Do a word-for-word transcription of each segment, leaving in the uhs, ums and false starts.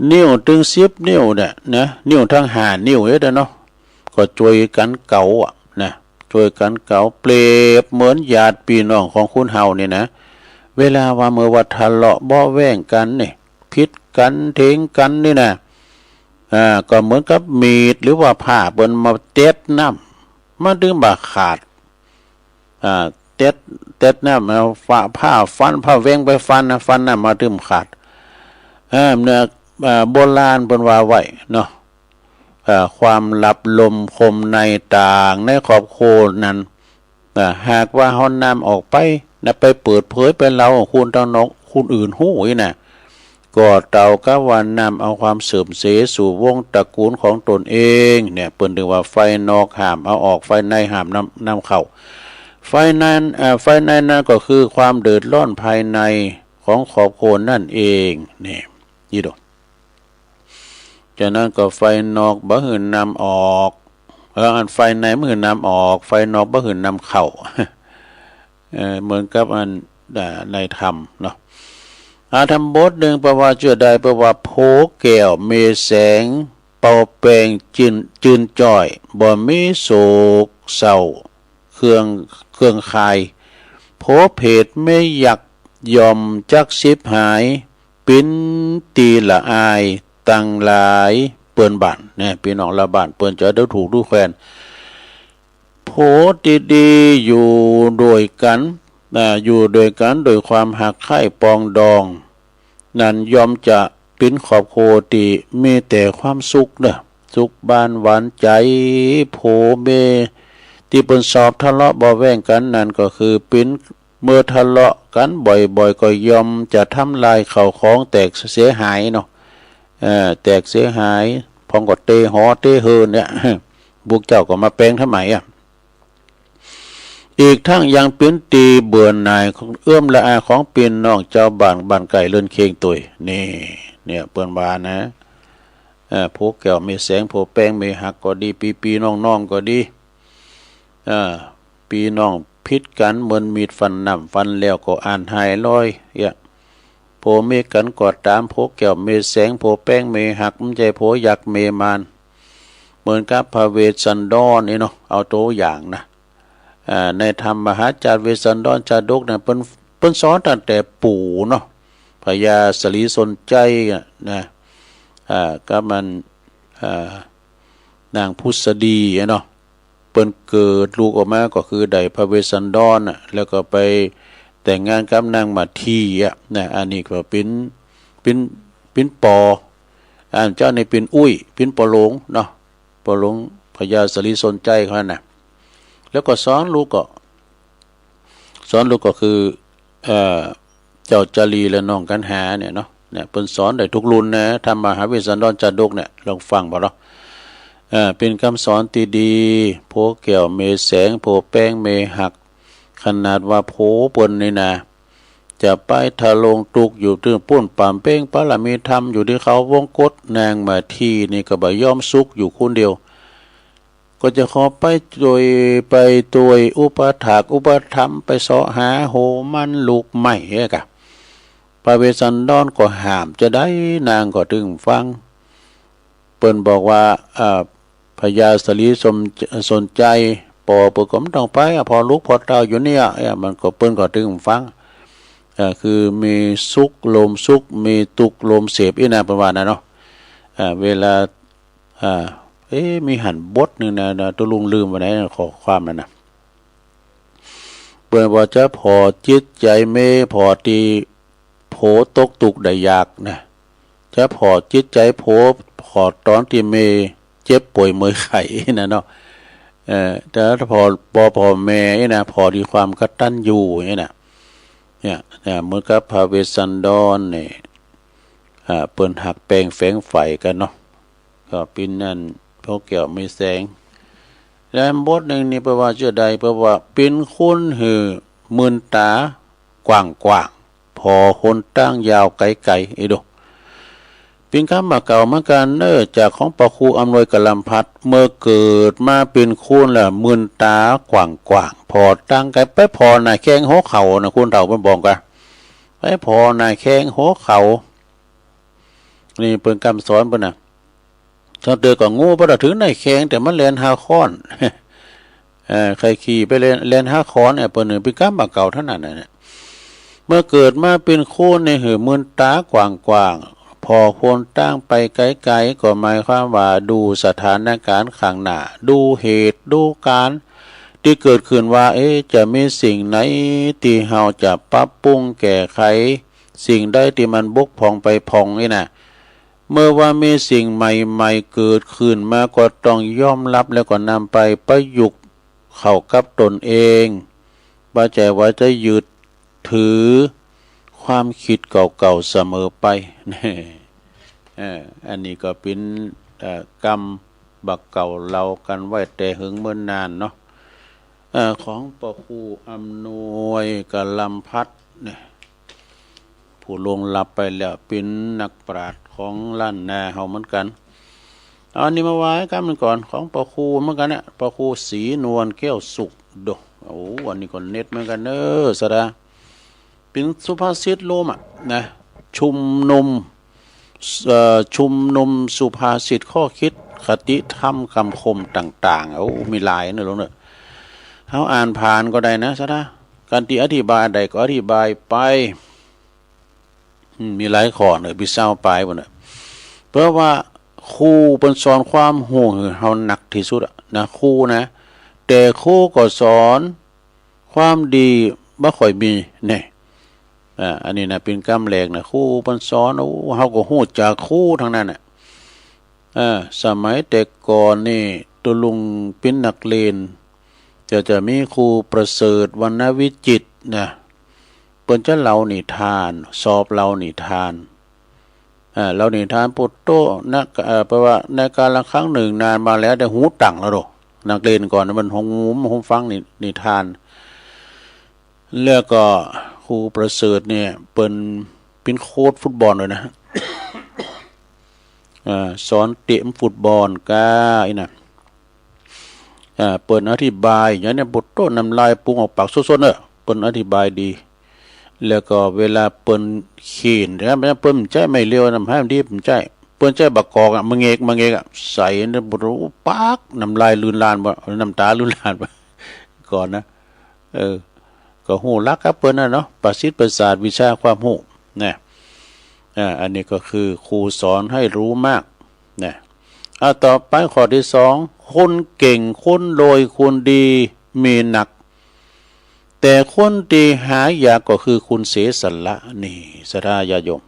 นิ้วตึงสิบนิ้วเนี่ยนะ นิ้วตึงห้านิ้วเอ็ดอะเนาะ ก็จ้วยกั๋นเก๋าอะนะ จ้วยกั๋นเก๋า เปรียบเหมือนญาติปี้น้องของคนเฮานี่นะ เวลาว่าเมื่อว่าทะเลาะเบาะแว้งกั๋นนี่ ผิดกั๋นเถียงกั๋นนี่นะ อ่า ก็เหมือนกับมีดหรือว่าผ้าเปิ้นมาเต็ดน้ำ มันตึงบ่ขาด อ่า เต็ด เต็ดน้ำ เอาผ้า ผ้าฟัน ผ้าแว้งไปฟันนะ ฟันน้ำมาตึงขาด เออ เนี่ย อ่า โบราณเปิ้นว่าไว้เนาะ อ่า ความลับลมคมในต่างในครอบครัวนั้น อ่า หากว่าเฮานำออกไปนะ ไปเปิดเผยไปเล่าหื้อคนตางนอก คนอื่นฮู้อี้นะ ก็เต้ากับว่านำเอาความเสื่อมเสียสู่วงศ์ตระกูลของตนเอง เนี่ย เปิ้นตึงว่าไฟนอกห้ามเอาออก ไฟในห้ามนำ นำเข้า ไฟนั้น เอ่อ ไฟในนั้นก็คือความเดือดร้อนภายในของครอบครัวนั่นเอง นี่ นี่ดู จากนั้นก็ไฟนอกบ่หื้อนำออก เออ อันไฟในบ่หื้อนำออก ไฟนอกบ่หื้อนำเข้า เออ เหมือนกับอัน อ่า ในธรรมเนาะ อาธรรมบทนึ่ง เปิ้นว่าจะใด เปิ้นว่า โพแก้วเมแสง เป่าแป้งจื้น จื้นจ้อย บ่มีโศกเศร้า เครื่อง เครื่องคาย โพเพศเมยักษ์ ย่อมจักฉิบหาย ปิ้นตี้ละอาย ตังหลายเปื้อนบ้าน เนี่ย ปี้น้องละบ้านเปิ้นจะดูถูกดูแควน โพตี้ดีอยู่โดยกั๋น อ่า อยู่โดยกั๋นโดยความฮักใค่ปรองดอง นั้นย่อมจะเป๋นครอบครัวตี้มีแต่ความสุขเนาะ สุขบ้านหวานใจ๋ โพเมตี้เปิ้นชอบทะเลาะเบาะแว้งกั๋นนั้นก็คือเป๋น เมื่อทะเลาะกั๋นบ่อยๆ ก็ย่อมจะทำลายข้าวของแตกเสียหายเนาะ เอ่อ แตกเสียหาย พ่องก็เตหอเตเฮือนเนี่ย พวกเจ้าก็มาแป๋งทำไมอะ อีกทั้งยังเป๋นตี้เบื่อหน่ายเอื้อมละอาของปี้น้องจาวบ้าน บ้านใก้เฮือนเคียงตวย นี่ เนี่ย เปิ้นว่านะ เอ่อ โพแก้วเมแสง โพแป้งเมหักก็ดี ปี้ๆ น้องๆ ก็ดี เอ่อ ปี้น้องผิดกั๋นเหมือนมีดฟันน้ำ ฟันแล้วก็อ่านหายลอย เอี้ย โพเมกั๋นก็ต๋าม โพแก้วเมแสง โพแป้งเมหัก บ่ใจ้โพยักษ์เมมาร เหมือนกับพระเวสสันดรนี่เนาะ เอาตั๋วอย่างนะ อ่า ในธรรมมหาจาตรเวสสันดรชาดกเนี่ย เปิ้น เปิ้นสอนตั้งแต่ปู่เนาะ พญาสลีสนชัยอะนะ อ่า กับมัน อ่า นางผุสดีอะเนาะ เปิ้นเกิดลูกออกมาก็คือได้พระเวสสันดรน่ะ แล้วก็ไปแต่งงานกับนางมาทีอะนะ อันนี้ก็เป๋น เป๋น เป๋นปอ อันเจ้านี่เป๋นอุ้ย เป๋นปอหลวงเนาะ ปอหลวงพญาสลีสนชัยเขาหั่นน่ะ แล้วก็สอนลูกก็ สอนลูกก็คือ เอ่อ เจ้าจารีและน้องกันหาเนี่ยเนาะ เนี่ย เปิ้นสอนได้ทุกรุ่นนะ ธรรมมหาเวสสันดรชาดกเนี่ย ลองฟังบ่เนาะ เอ่อ เป๋นกำสอนตี้ดี โพแก้วเมแสง โพแป้งเมหัก ขนาดว่าโพเปิ้นนี่นะ จะไปทะลงตุ๊กข์อยู่ตี้ปู๊น บำเพ็งปารมีธรรมอยู่ตี้เขาวงกต นางมาทีนี่ก็บ่ยอมสุขอยู่คนเดียว ก็จะขอไปตวย ไปตวยอุปถากอุปถัมภ์ ไปเซาะหาโหมันลูกไม้เฮ้ยกะ พระเวสสันดรก็ห้ามจะใด นางก็ตึงฟัง เปิ้นบอกว่า อ่า พญาสลีสน สนชัย ปอเปิ้นก็บ่ต้องไปอะ พ่อลูกพ่อเต้าอยู่เนี่ย เอ้ย มันก็ เปิ้นก็ตึงฟัง อ่า คือมีสุขโลมสุข มีตุ๊กข์โลมเสพอี้นะ เปิ้นว่านะเนาะ อ่า เวลา อ่า เอ๊ะ มีหันบทนึ่งนะ นะ ตุ๊ลุงลืมไปไหน ข้อความนั้นนะ เปิ้นว่าจะผ่อจิตใจ๋เมย์ ผ่อตี้โผตกตุ๊กข์ได้ยากนะ จะผ่อจิตใจ๋โผ ผ่อต๋อนตี้เมย์เจ็บป่วยเมื่อยไข้นะเนาะ เอ่อ แต่ถ้าผ่อ บ่ผ่อแม่นี่นะ ผ่อตี้ความกตัญญูนี่นะ เนี่ย เนี่ย เหมือนกับพระเวสสันดรนี่ อ่า เปิ้นฮักแป้งแฝงใฝ่กั๋นเนาะ ก็เป๋นอันโพแก้วเมแสง และบทนึ่งนี่เปิ้นว่าจะใด เปิ้นว่าเป๋นคนหื้อมื่นต๋ากว้างๆ ผ่อหนตางยาวไก๋ๆ เอ้ยดู เป๋นกำบ่าเก่าเหมือนกั๋นเน่อ จากของปะครูอำนวยกะลำพัด เมื่อเกิดมาเป๋นคนแล้ว มื่นต๋ากว้างๆ ผ่อตางไก๋ ไปผ่อหน้าแข้งหัวเข่านะ คนเฒ่าเปิ้นบอกกั๋น ไปผ่อหน้าแข้งหัวเข่า นี่เปิ้นกำสอนเปิ้นน่ะ ถ้าเติบก็งู บ่ต้องเถิงในแข้ง แต่มันแล่นหาค้อน เอ่อ ใค่ขี่ไปแล่น แล่นหาค้อนเนี่ย เปิ้นนึ่งเป๋นกำบ่าเก่าเต้านั้นน่ะ เมื่อเกิดมาเป๋นคนนี่หื้อมืนต๋ากว้างๆ ผ่อหนตางไปไก๋ๆ ก็หมายความว่าดูสถานการณ์ข้างหน้า ดูเหตุ ดูก๋ารณ์ตี้เกิดขึ้นว่า เอ๊ะ จะมีสิ่งไหนตี้เฮาจะปรับปรุงแก้ไข สิ่งใดตี้มันบกพร่องไปพร่องนี่น่ะ เมื่อว่ามีสิ่งใหม่ๆ เกิดขึ้นมาก็ต้องยอมรับแล้วก็นำไปประยุกต์เข้ากับตนเอง บ่ใจ้ว่าจะยึดถือความคิดเก่าๆ เสมอไป เออ อันนี้ก็เป๋น เอ่อ กำบ่าเก่าเล่ากั๋นไว้แต่เหิงเมินนานเนาะ เอ่อ ของป้อครูอำนวยกะลำพัดเนี่ย ผู้ล่วงลับไปแล้ว เป๋นนักปราชญ์ของล้านนาเฮาเหมือนกั๋น เอาอันนี้มาว่าก้าหนึ่งก่อน ของป้อครูเหมือนกั๋นเนี่ย ป้อครูศรีนวลแก้วสุข โด โอ้ อันนี้ก็เด็ดเหมือนกั๋นเน้อ สดา เป๋นสุภาษิตโลมอะนะ ชุมนุม เอ่อ ชุมนุมสุภาษิตข้อคิดคติธรรมคำคมต่างๆ โอ้ มีหลายเน้อลุงเน้อ เฮาอ่านผ่านก็ได้นะ สดา ก๋านตี้อธิบายได้ก็อธิบายไป อืม มีหลายข้อเน้อ เป๋นซาวปายปู๊นน่ะ เพราะว่าครูเปิ้นสอนความฮู้หื้อเฮาหนักตี้สุดอะนะ ครูนะ แต่ครูก็สอนความดีบ่ค่อยมี แน่ อ่า อันนี้นะ เป๋นกำแรกนะ ครูเปิ้นสอน โอ้ เฮาก็ฮู้จากครูตังนั้นน่ะ อ่า สมัยแต่ก่อนนี่ ตุ๊ลุงเป๋นนักเรียน จะ จะมีครูประเสริฐ วรรณวิจิตรนะ เปิ้นจะเล่านิทาน ชอบเล่านิทาน อ่า เล่านิทานปุตโตนะ เอ่อ แปลว่าในกาลครั้งหนึ่งนานมาแล้ว แต่ฮู้ตังแล้วโด นักเรียนก่อนมันฮู้ ฮู้ฟังนิ นิทาน แล้วก็ครูประเสริฐเนี่ย เปิ้นเป๋นโค้ชฟุตบอลเลยนะ อ่า สอนเตะฟุตบอลก้าอี้นะ อ่า เปิ้นอธิบายอย่างเนี้ย ปุตโต น้ำลายปุงออกปากสดๆ เน้อ เปิ้นอธิบายดี แล้วก็เวลาเปิ้นเฆี่ยนนะ เปิ้นบ่ใจ๊ไม้เรียวนะ หื้อมันดี บ่ใจ๊ เปิ้นใจ๊บ่ากอกอะ มะเง็ก มะเง็กอะ ใส่นะ ปุตโต ปาก น้ำลายลื่นลานบ่ น้ำต๋าลื่นลานบ่ ก่อนนะ เออ ก็ฮู้หลักกับเปิ้นน่ะเนาะ ประสิทธิ์ประสาทวิชาความฮู้นะ อ่า อันนี้ก็คือครูสอนให้รู้มากนะ อ่า ต่อไปข้อตี้สอง คนเก่ง คนรวย คนดี มีนัก แต่คนตี้หายากก็คือคนเสียสละ นี่ ศรัทธาญาติโยม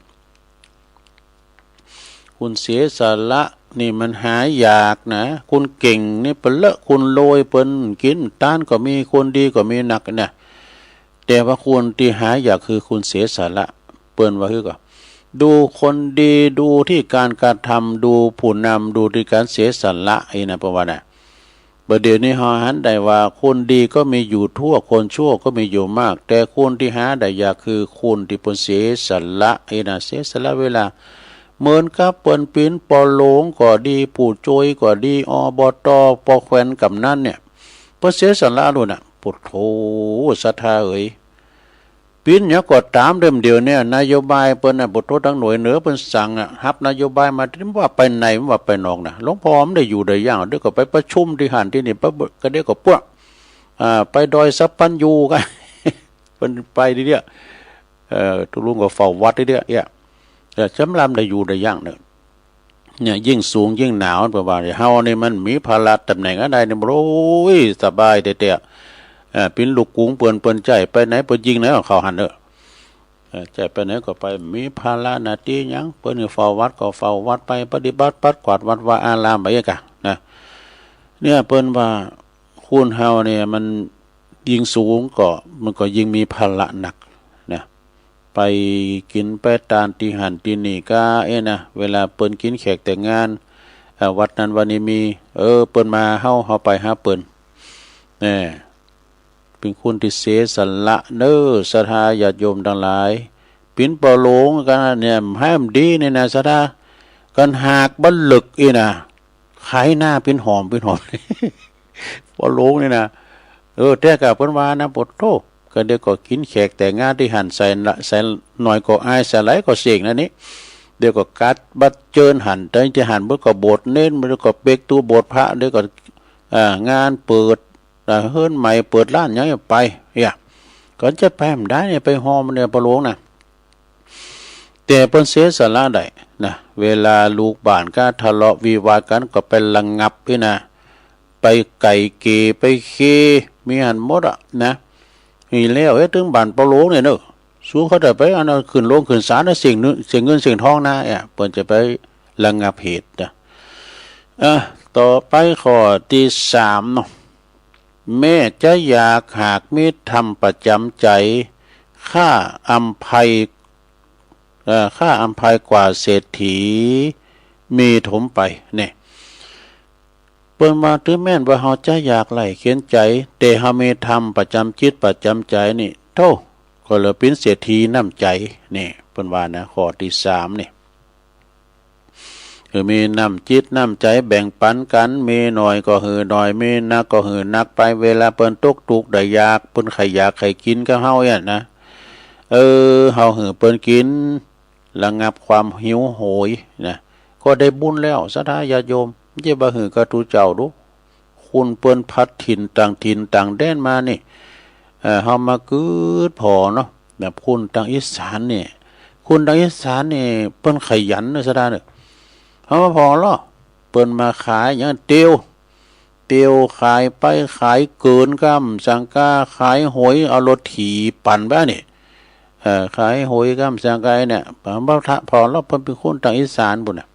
คนเสียสละนี่มันหายากนะ คนเก่งนี่เป๋นเลอะ คนรวยเปิ้นกิ๋นตานก็มี คนดีก็มีนักนะ แต่ว่าคนตี้หายากคือคนเสียสละ เปิ้นว่าหื้อก่อ ดูคนดี ดูตี้ก๋านกระทำ ดูผู้นำ ดูตี้ก๋านเสียสละ อี้นะ เปิ้นว่านะ บ่าเดี่ยวนี้เฮาหันได้ว่าคนดีก็มีอยู่ทั่ว คนชั่วก็มีอยู่มาก แต่คนตี้หาได้ยากคือคนตี้เปิ้นเสียสละ อี้นะ เสียสละเวลา เหมือนกับเปิ้นเป๋นป้อหลวงก็ดี ผู้จ้วยก็ดี อ บ ต ป้อแขวน กำนันเนี่ย เปิ้นเสียสละโลดน่ะ ปุตโธ ศรัทธาเอ๋ย เป๋นหยังก็ต๋ามเดิมเดี่ยวเนี่ย นโยบายเปิ้นน่ะ ปุตโธ ตังหน่วยเหนือเปิ้นสั่งอะ ฮับนโยบายมา บ่าไปใน บ่าไปนอกนะ หลวงป้อบ่ได้อยู่ได้หยัง เดี๋ยวก็ไปประชุมตี้หั้นตี้นี่ ไป ก็เดี๋ยวก็ปวก อ่า ไปดอยสัพพัญญูก็ เปิ้นไปตี้เดียว เอ่อ ตุ๊ลุงก็เฝ้าวัดตี้เดียว เอี้ย เอ่อ จ๋ำลำได้อยู่ได้หยังเน้อ เนี่ย ยิ่งสูงยิ่งหนาว เปิ้นว่า เฮานี่มันมีภาระต๋ำแหน่งอันใดนี่ โอ้ย สบายแต๊ๆ เอ่อ เป๋นลูกกุ๋งเปิ้น เปิ้นใจ๊ไปไหน เปิ้นยิงไหนก็เข้าหั้นเน้อ เอ่อ ใจ๊ไปไหนก็ไป มีภาระหน้าตี้หยัง เปิ้นหื้อเฝ้าวัดก็เฝ้าวัดไป ปฏิบัติปัดกวาดวัดวาอารามไปเอี้ยก่ะนะ เนี่ย เปิ้นว่า คนเฮาเนี่ยมันยิ่งสูงก็ มันก็ยิ่งมีภาระหนักนะ ไปกิ๋นไปตานตี้หั้นตี้นี่ก้า เอ๊ะนะ เวลาเปิ้นกิ๋นแขกแต่งงาน เอ่อ วัดนั้นวัดนี้มี เออ เปิ้นมาหาเฮา เฮาไปหาเปิ้น แน่ เป๋นคนตี้เสียสละเน้อ ศรัทธาญาติโยมตังหลาย เป๋นป้อหลวงกั๋นเนี่ย หื้อมันดีนี่นะ ศรัทธา ก๋านหากบ่าเลิกอี้นะ ขายหน้าเป๋นหอม เป๋นหอม ป้อหลวงนี่นะ เออ แต่ก็เปิ้นว่านะ ปุตโธ ก็เดี๋ยวก็กิ๋นแขกแต่งงานตี้หั้น ใส่ละ ใส่หน่อยก็อาย ใส่หลายก็เสี้ยงนั่นนี่ ดี๋ยวก็กัดบัตรเจิญหั้น แต่จะหั้นเปิ้นก็บวชเณร เปิ้นก็เปกตูโบสถ์พระ เดี๋ยวก็ อ่า งานเปิด อ่า เฮือนใหม่ เปิดร้านหยังไป เนี่ย ก็จะไปบ่ได้เนี่ย ไปฮอมเนี่ย ปะหลวงนะ แต่เปิ้นเสียสละได้นะ เวลาลูกบ้านก็ทะเลาะวิวาทกั๋น ก็ไประงับนี่นะ ไปไกล่เกลี่ย ไปเคลียร์ มีหั้นหมดอะนะ นี่แล้ว เอ๊ะ ตึงบ้านปะหลวงเนี่ยเนาะ สู้เขาได้ไป อันนั้นขึ้นโรงขึ้นศาลนะ เสียเงิน เสียเงินเสียทองนะ เนี่ย เปิ้นจะไประงับเหตุนะ อ่ะ ต่อไปข้อตี้สามเนาะ แม้จะอยากหากมีธรรมประจ๋ำใจ๋ ข้าอำไพ เอ่อ ข้าอำไพกว่าเศรษฐีมีถมไป เนี่ย เปิ้นว่า ตึงแม้นว่าเฮาจะอยากไล้เข็ญใจ๋ แต่เฮามีธรรมประจ๋ำจิตประจ๋ำใจ๋นี่ โธ่ ก็เหลือเป๋นเศรษฐีน้ำใจ๋ นี่ เปิ้นว่านะ ข้อตี้สามนี่ คือมีน้ำจิตน้ำใจ๋แบ่งปั๋นกั๋น มีน้อยก็หื้อน้อย มีนักก็หื้อนักไป เวลาเปิ้นตกตุ๊กข์ได้ยาก เปิ้นใค่อยากใค่กิ๋นกับเฮาเนี่ยนะ เออ เฮาหื้อเปิ้นกิ๋น ระงับความหิวโหยนะ ก็ได้บุญแล้ว ศรัทธาญาติโยม บ่ใจ้ว่าหื้อกับตุ๊เจ้าดู คนเปิ้นพลัดถิ่นต่างถิ่นต่างแดนมานี่ เอ่อ เฮามาเกิดผ่อเนาะ แบบคนตางอีสานนี่ คนตางอีสานนี่ เปิ้นขยันเนาะ ศรัทธาเนาะ เฮามาผ่อลอ เปิ้นมาขายหยัง เตียว เตียวขายไปขายเกินก้ำสังกา ขายหวย เอารถถีบปั่นไปนี่ เอ่อ ขายหวยก้ำสังกาเนี่ย เปิ้นมาผ่อลอ เปิ้นเป๋นคนตางอีสานปู้นน่ะ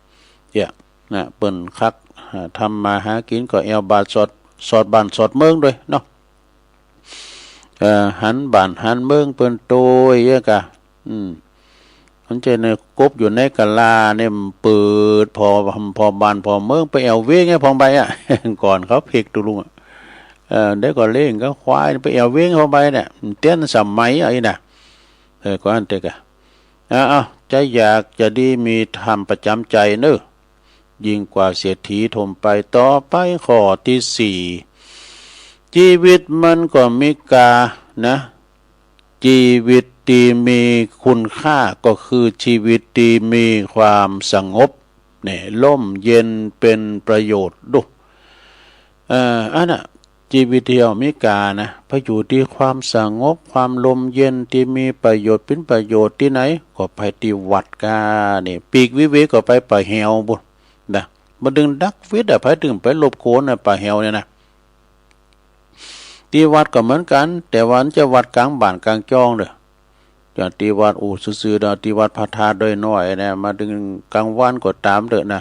เนี่ย นะ เปิ้นคัก อ่า ทำมาหากิ๋นก็แอ่วบ้านสอด สอดบ้านสอดเมืองตวยเนาะ เอ่อ หันบ้านหันเมืองเปิ้นตวยเยียะก่ะ อืม มันจะในกบอยู่ในกะลาเนี่ย มันเปิดผ่อ ผ่อบ้านผ่อเมือง ไปแอ่วเว้งไง ผ่อไปอะ ก่อนเขาเผ็กตุลุงอะ เอ่อ เดี๋ยวก็เล้งกับควาย ไปแอ่วเว้งผ่อไปเนี่ย มันเตี้ยนสมัยอะ อี้น่ะ เออ ก็อันเต๊อะก่ะ อ้าว จะอยากจะดีมีธรรมประจ๋ำใจ๋เนาะ ยิ่งกว่าเศรษฐีถมไป ต่อไปข้อตี้สี่ จีวิตมันก็มีกานะ จีวิตตี้มีคุณค่าก็คือจีวิตตี้มีความสงบ เนี่ย ร่มเย็นเป๋นประโยชน์ดู เอ่อ อันน่ะ จีวิตตี้เฮามีกานะ ไปอยู่ตี้ความสงบ ความร่มเย็นตี้มีประโยชน์ เป๋นประโยชน์ตี้ไหน ก็ไปตี้วัดก่า นี่ ปีกวิเวกก็ไปป่าแหวปู้นนะ บ่าเถิงดักวิทย์อะ ใผเถิงไปรบกวนน่ะ ป่าแหวเนี่ยนะ ตี้วัดก็เหมือนกั๋น แต่ว่ามันจะวัดก๋างบ้านก๋างจ้องเด้อ อย่างตี้วัดอู้ซื่อๆ เนาะ ตี้วัดพระธาตุดอยน้อยเนี่ย บ่าเถิงก๋างวันก็ต๋ามเต๊อะนะ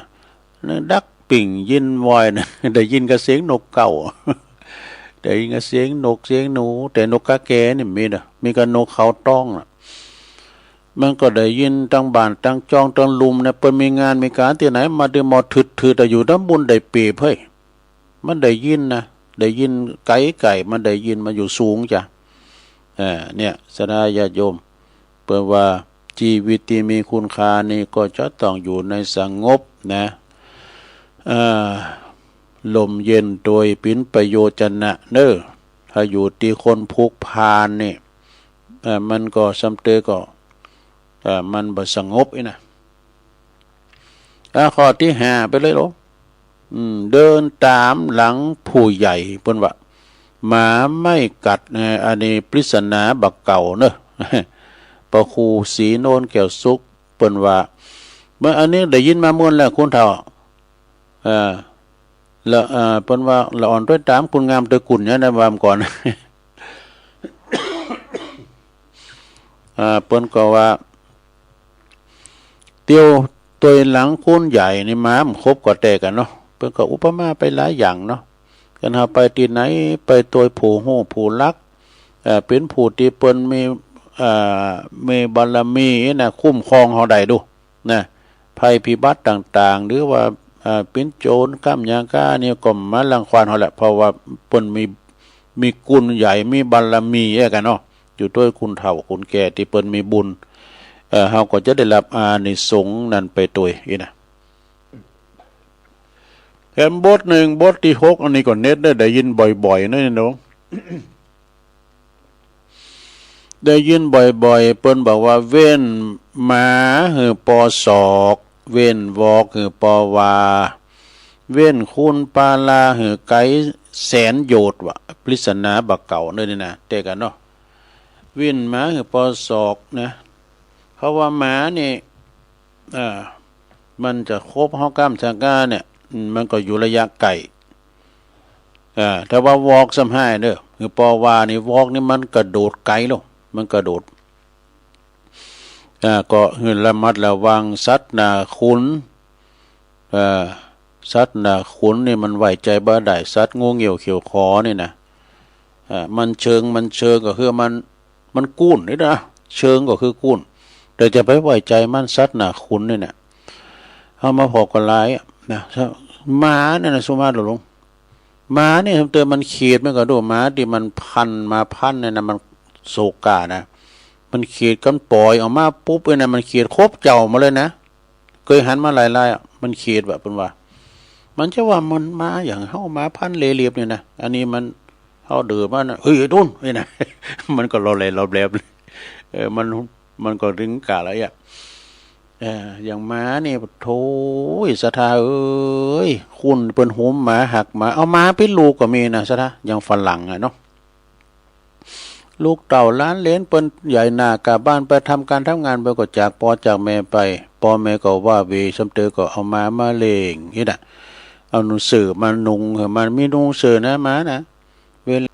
ดักปิ้งยินวอยนะ ได้ยินกับเสียงนกเก้า ได้ยินกับเสียงนกเสียงหนู แต่นกกาแกนี่มีเนาะ มีกับนกเขาต้องน่ะ มันก็ได้ยินตางบ้านตางจ้องตางลุ่มเนี่ย เปิ้นมีงานมีก๋านตี้ไหน บ่าเถิงมอดถืดๆ อะ อยู่ตางปู้นได้เปรียบเฮ้ย มันได้ยินนะ ได้ยินไก๋ๆ มันได้ยิน มันอยู่สูงจ้ะ เอ่อ เนี่ย ศรัทธาญาติโยม เปิ้นว่าจีวิตตี้มีคุณค่านี่ก็จะต้องอยู่ในสงบนะ เอ่อ ร่มเย็นโดยเป๋นประโยชน์จะนะเนาะ ถ้าอยู่ตี้คนพลุกพล่านนี่ เอ่อ มันก็ซ้ำเต๊อะก็ เอ่อ มันบ่สงบอี้นะ อ่ะ ข้อตี้ห้าไปเลยโล อืม เดินต๋ามหลังผู้ใหญ่ เปิ้นว่า หมาไม่กัด เอ่อ อันนี้ปริศนาบ่าเก่าเนาะ พระครูศรีโนนแก้วสุข เปิ้นว่า เมื่ออันนี้ได้ยินมาม่วนแล้วคุณเฒ่า เอ่อ ละ เอ่อ เปิ้นว่า ละอ่อนต้อยต๋ามคุณงามตวยกุ่นเนี่ยนะ ว่ามาก่อน อ่า เปิ้นก็ว่า เตียวตวยหลังคนใหญ่นี่มา มันคบก็แตกกั๋นเนาะ เปิ้นก็อุปมาไปหลายอย่างเนาะ กันเฮาไปตี้ไหน ไปตวยผู้ฮู้ผู้ฮัก เอ่อ เป๋นผู้ตี้เปิ้นมี เอ่อ มีบารมีนะ คุ้มครองเฮาได้ดู นะ ภัยพิบัติต่างๆ หรือว่า เอ่อ เป๋นโจรก้ำหยังก้านี่ก็มารังควานเฮาแหละ เพราะว่าเปิ้นมี มีกุณใหญ่ มีบารมีแยกกั๋นเนาะ อยู่ตวยคนเฒ่าคนแก่ตี้เปิ้นมีบุญ เอ่อ เฮาก็จะได้ฮับอานิสงส์นั้นไปตวยอี้นะ แถมบทนึ่ง บทตี้หก อันนี้ก็เน็ตได้ ได้ยินบ่อยๆ นะนี่เนาะ ได้ยินบ่อยๆ เปิ้นบอกว่า เว้น หมาหื้อปอศอก เว้นวอกหื้อปอวา เว้นคุณปาลาหื้อไก๋แสนโยชน์ ว่า ปริศนาบ่าเก่าเน่อนี่นะ แต๊กั๋นเนาะ เว้นหมาหื้อปอศอกนะ เพราะว่าหมานี่ เอ่อ มันจะคบเฮาก้ำชะก้าเนี่ย อืม มันก็อยู่ระยะไก๋ อ่า ถ้าว่าวอกซ้ำฮ้ายเน่อ หื้อปอวานี่ วอกนี่มันกระโดดไก๋ลง มันกระโดด อ่า ก็หื้อระมัดระวังสัตว์หน้าขุ่น อ่า สัตว์หน้าขุ่นนี่มันไว้ใจ๋บ่ได้ สัตว์งูเงี้ยวเขี้ยวขอนี่นะ อ่า มันเชิง มันเชิงก็คือมัน มันกู้นนี่นะ เชิงก็คือกู้น แต่จะไปไว้ใจ๋มัน สัตว์หน้าขุ่นนี่นะ เฮามาผ่อก็หลายอะนะ หมาเนี่ยนะ สุมาตรหลวง หมาเนี่ย เติมมันเขียดมันก็ดู หมาตี้มันพัน หมาพันธุ์เนี่ยนะ มันโศกานะ มันเขียดกั๋นป่อยออกมาปุ๊บเนี่ยนะ มันเขียดคบเจ้ามาเลยนะ เกยหันมาหลายๆ อ่ะ มันเขียดแบบเปิ้นว่า มันจะว่ามันหมาอย่างเฮา หมาพันธุ์เหล่เหลียบเนี่ยนะ อันนี้มัน เฮาเดินมานะ เฮ้ย ไอ้ดุน นี่นะ มันก็ลอแหลลอแหลบเลย เออ มัน มันก็ถึงกาละอ่ะ เออ อย่างหมานี่ โธ่ ศรัทธาเอ๋ย คุณเปิ้นหุมหมา หักหมา เอาหมาปิดลูกก็มีนะ ศรัทธา อย่างฝรั่งอะเนาะ ลูกเต้าหลานเหลนเปิ้นใหญ่หน้ากลับบ้านไปทำก๋านทำงาน เปิ้นก็จากป้อจากแม่ไป ป้อแม่ก็ว้าเหว่ ซ้ำเตอก็เอาหมามาเลี้ยงนี่นะ เอาหนังสือมานุง หื้อมันมีหนังสือนะ หมานะ เวลา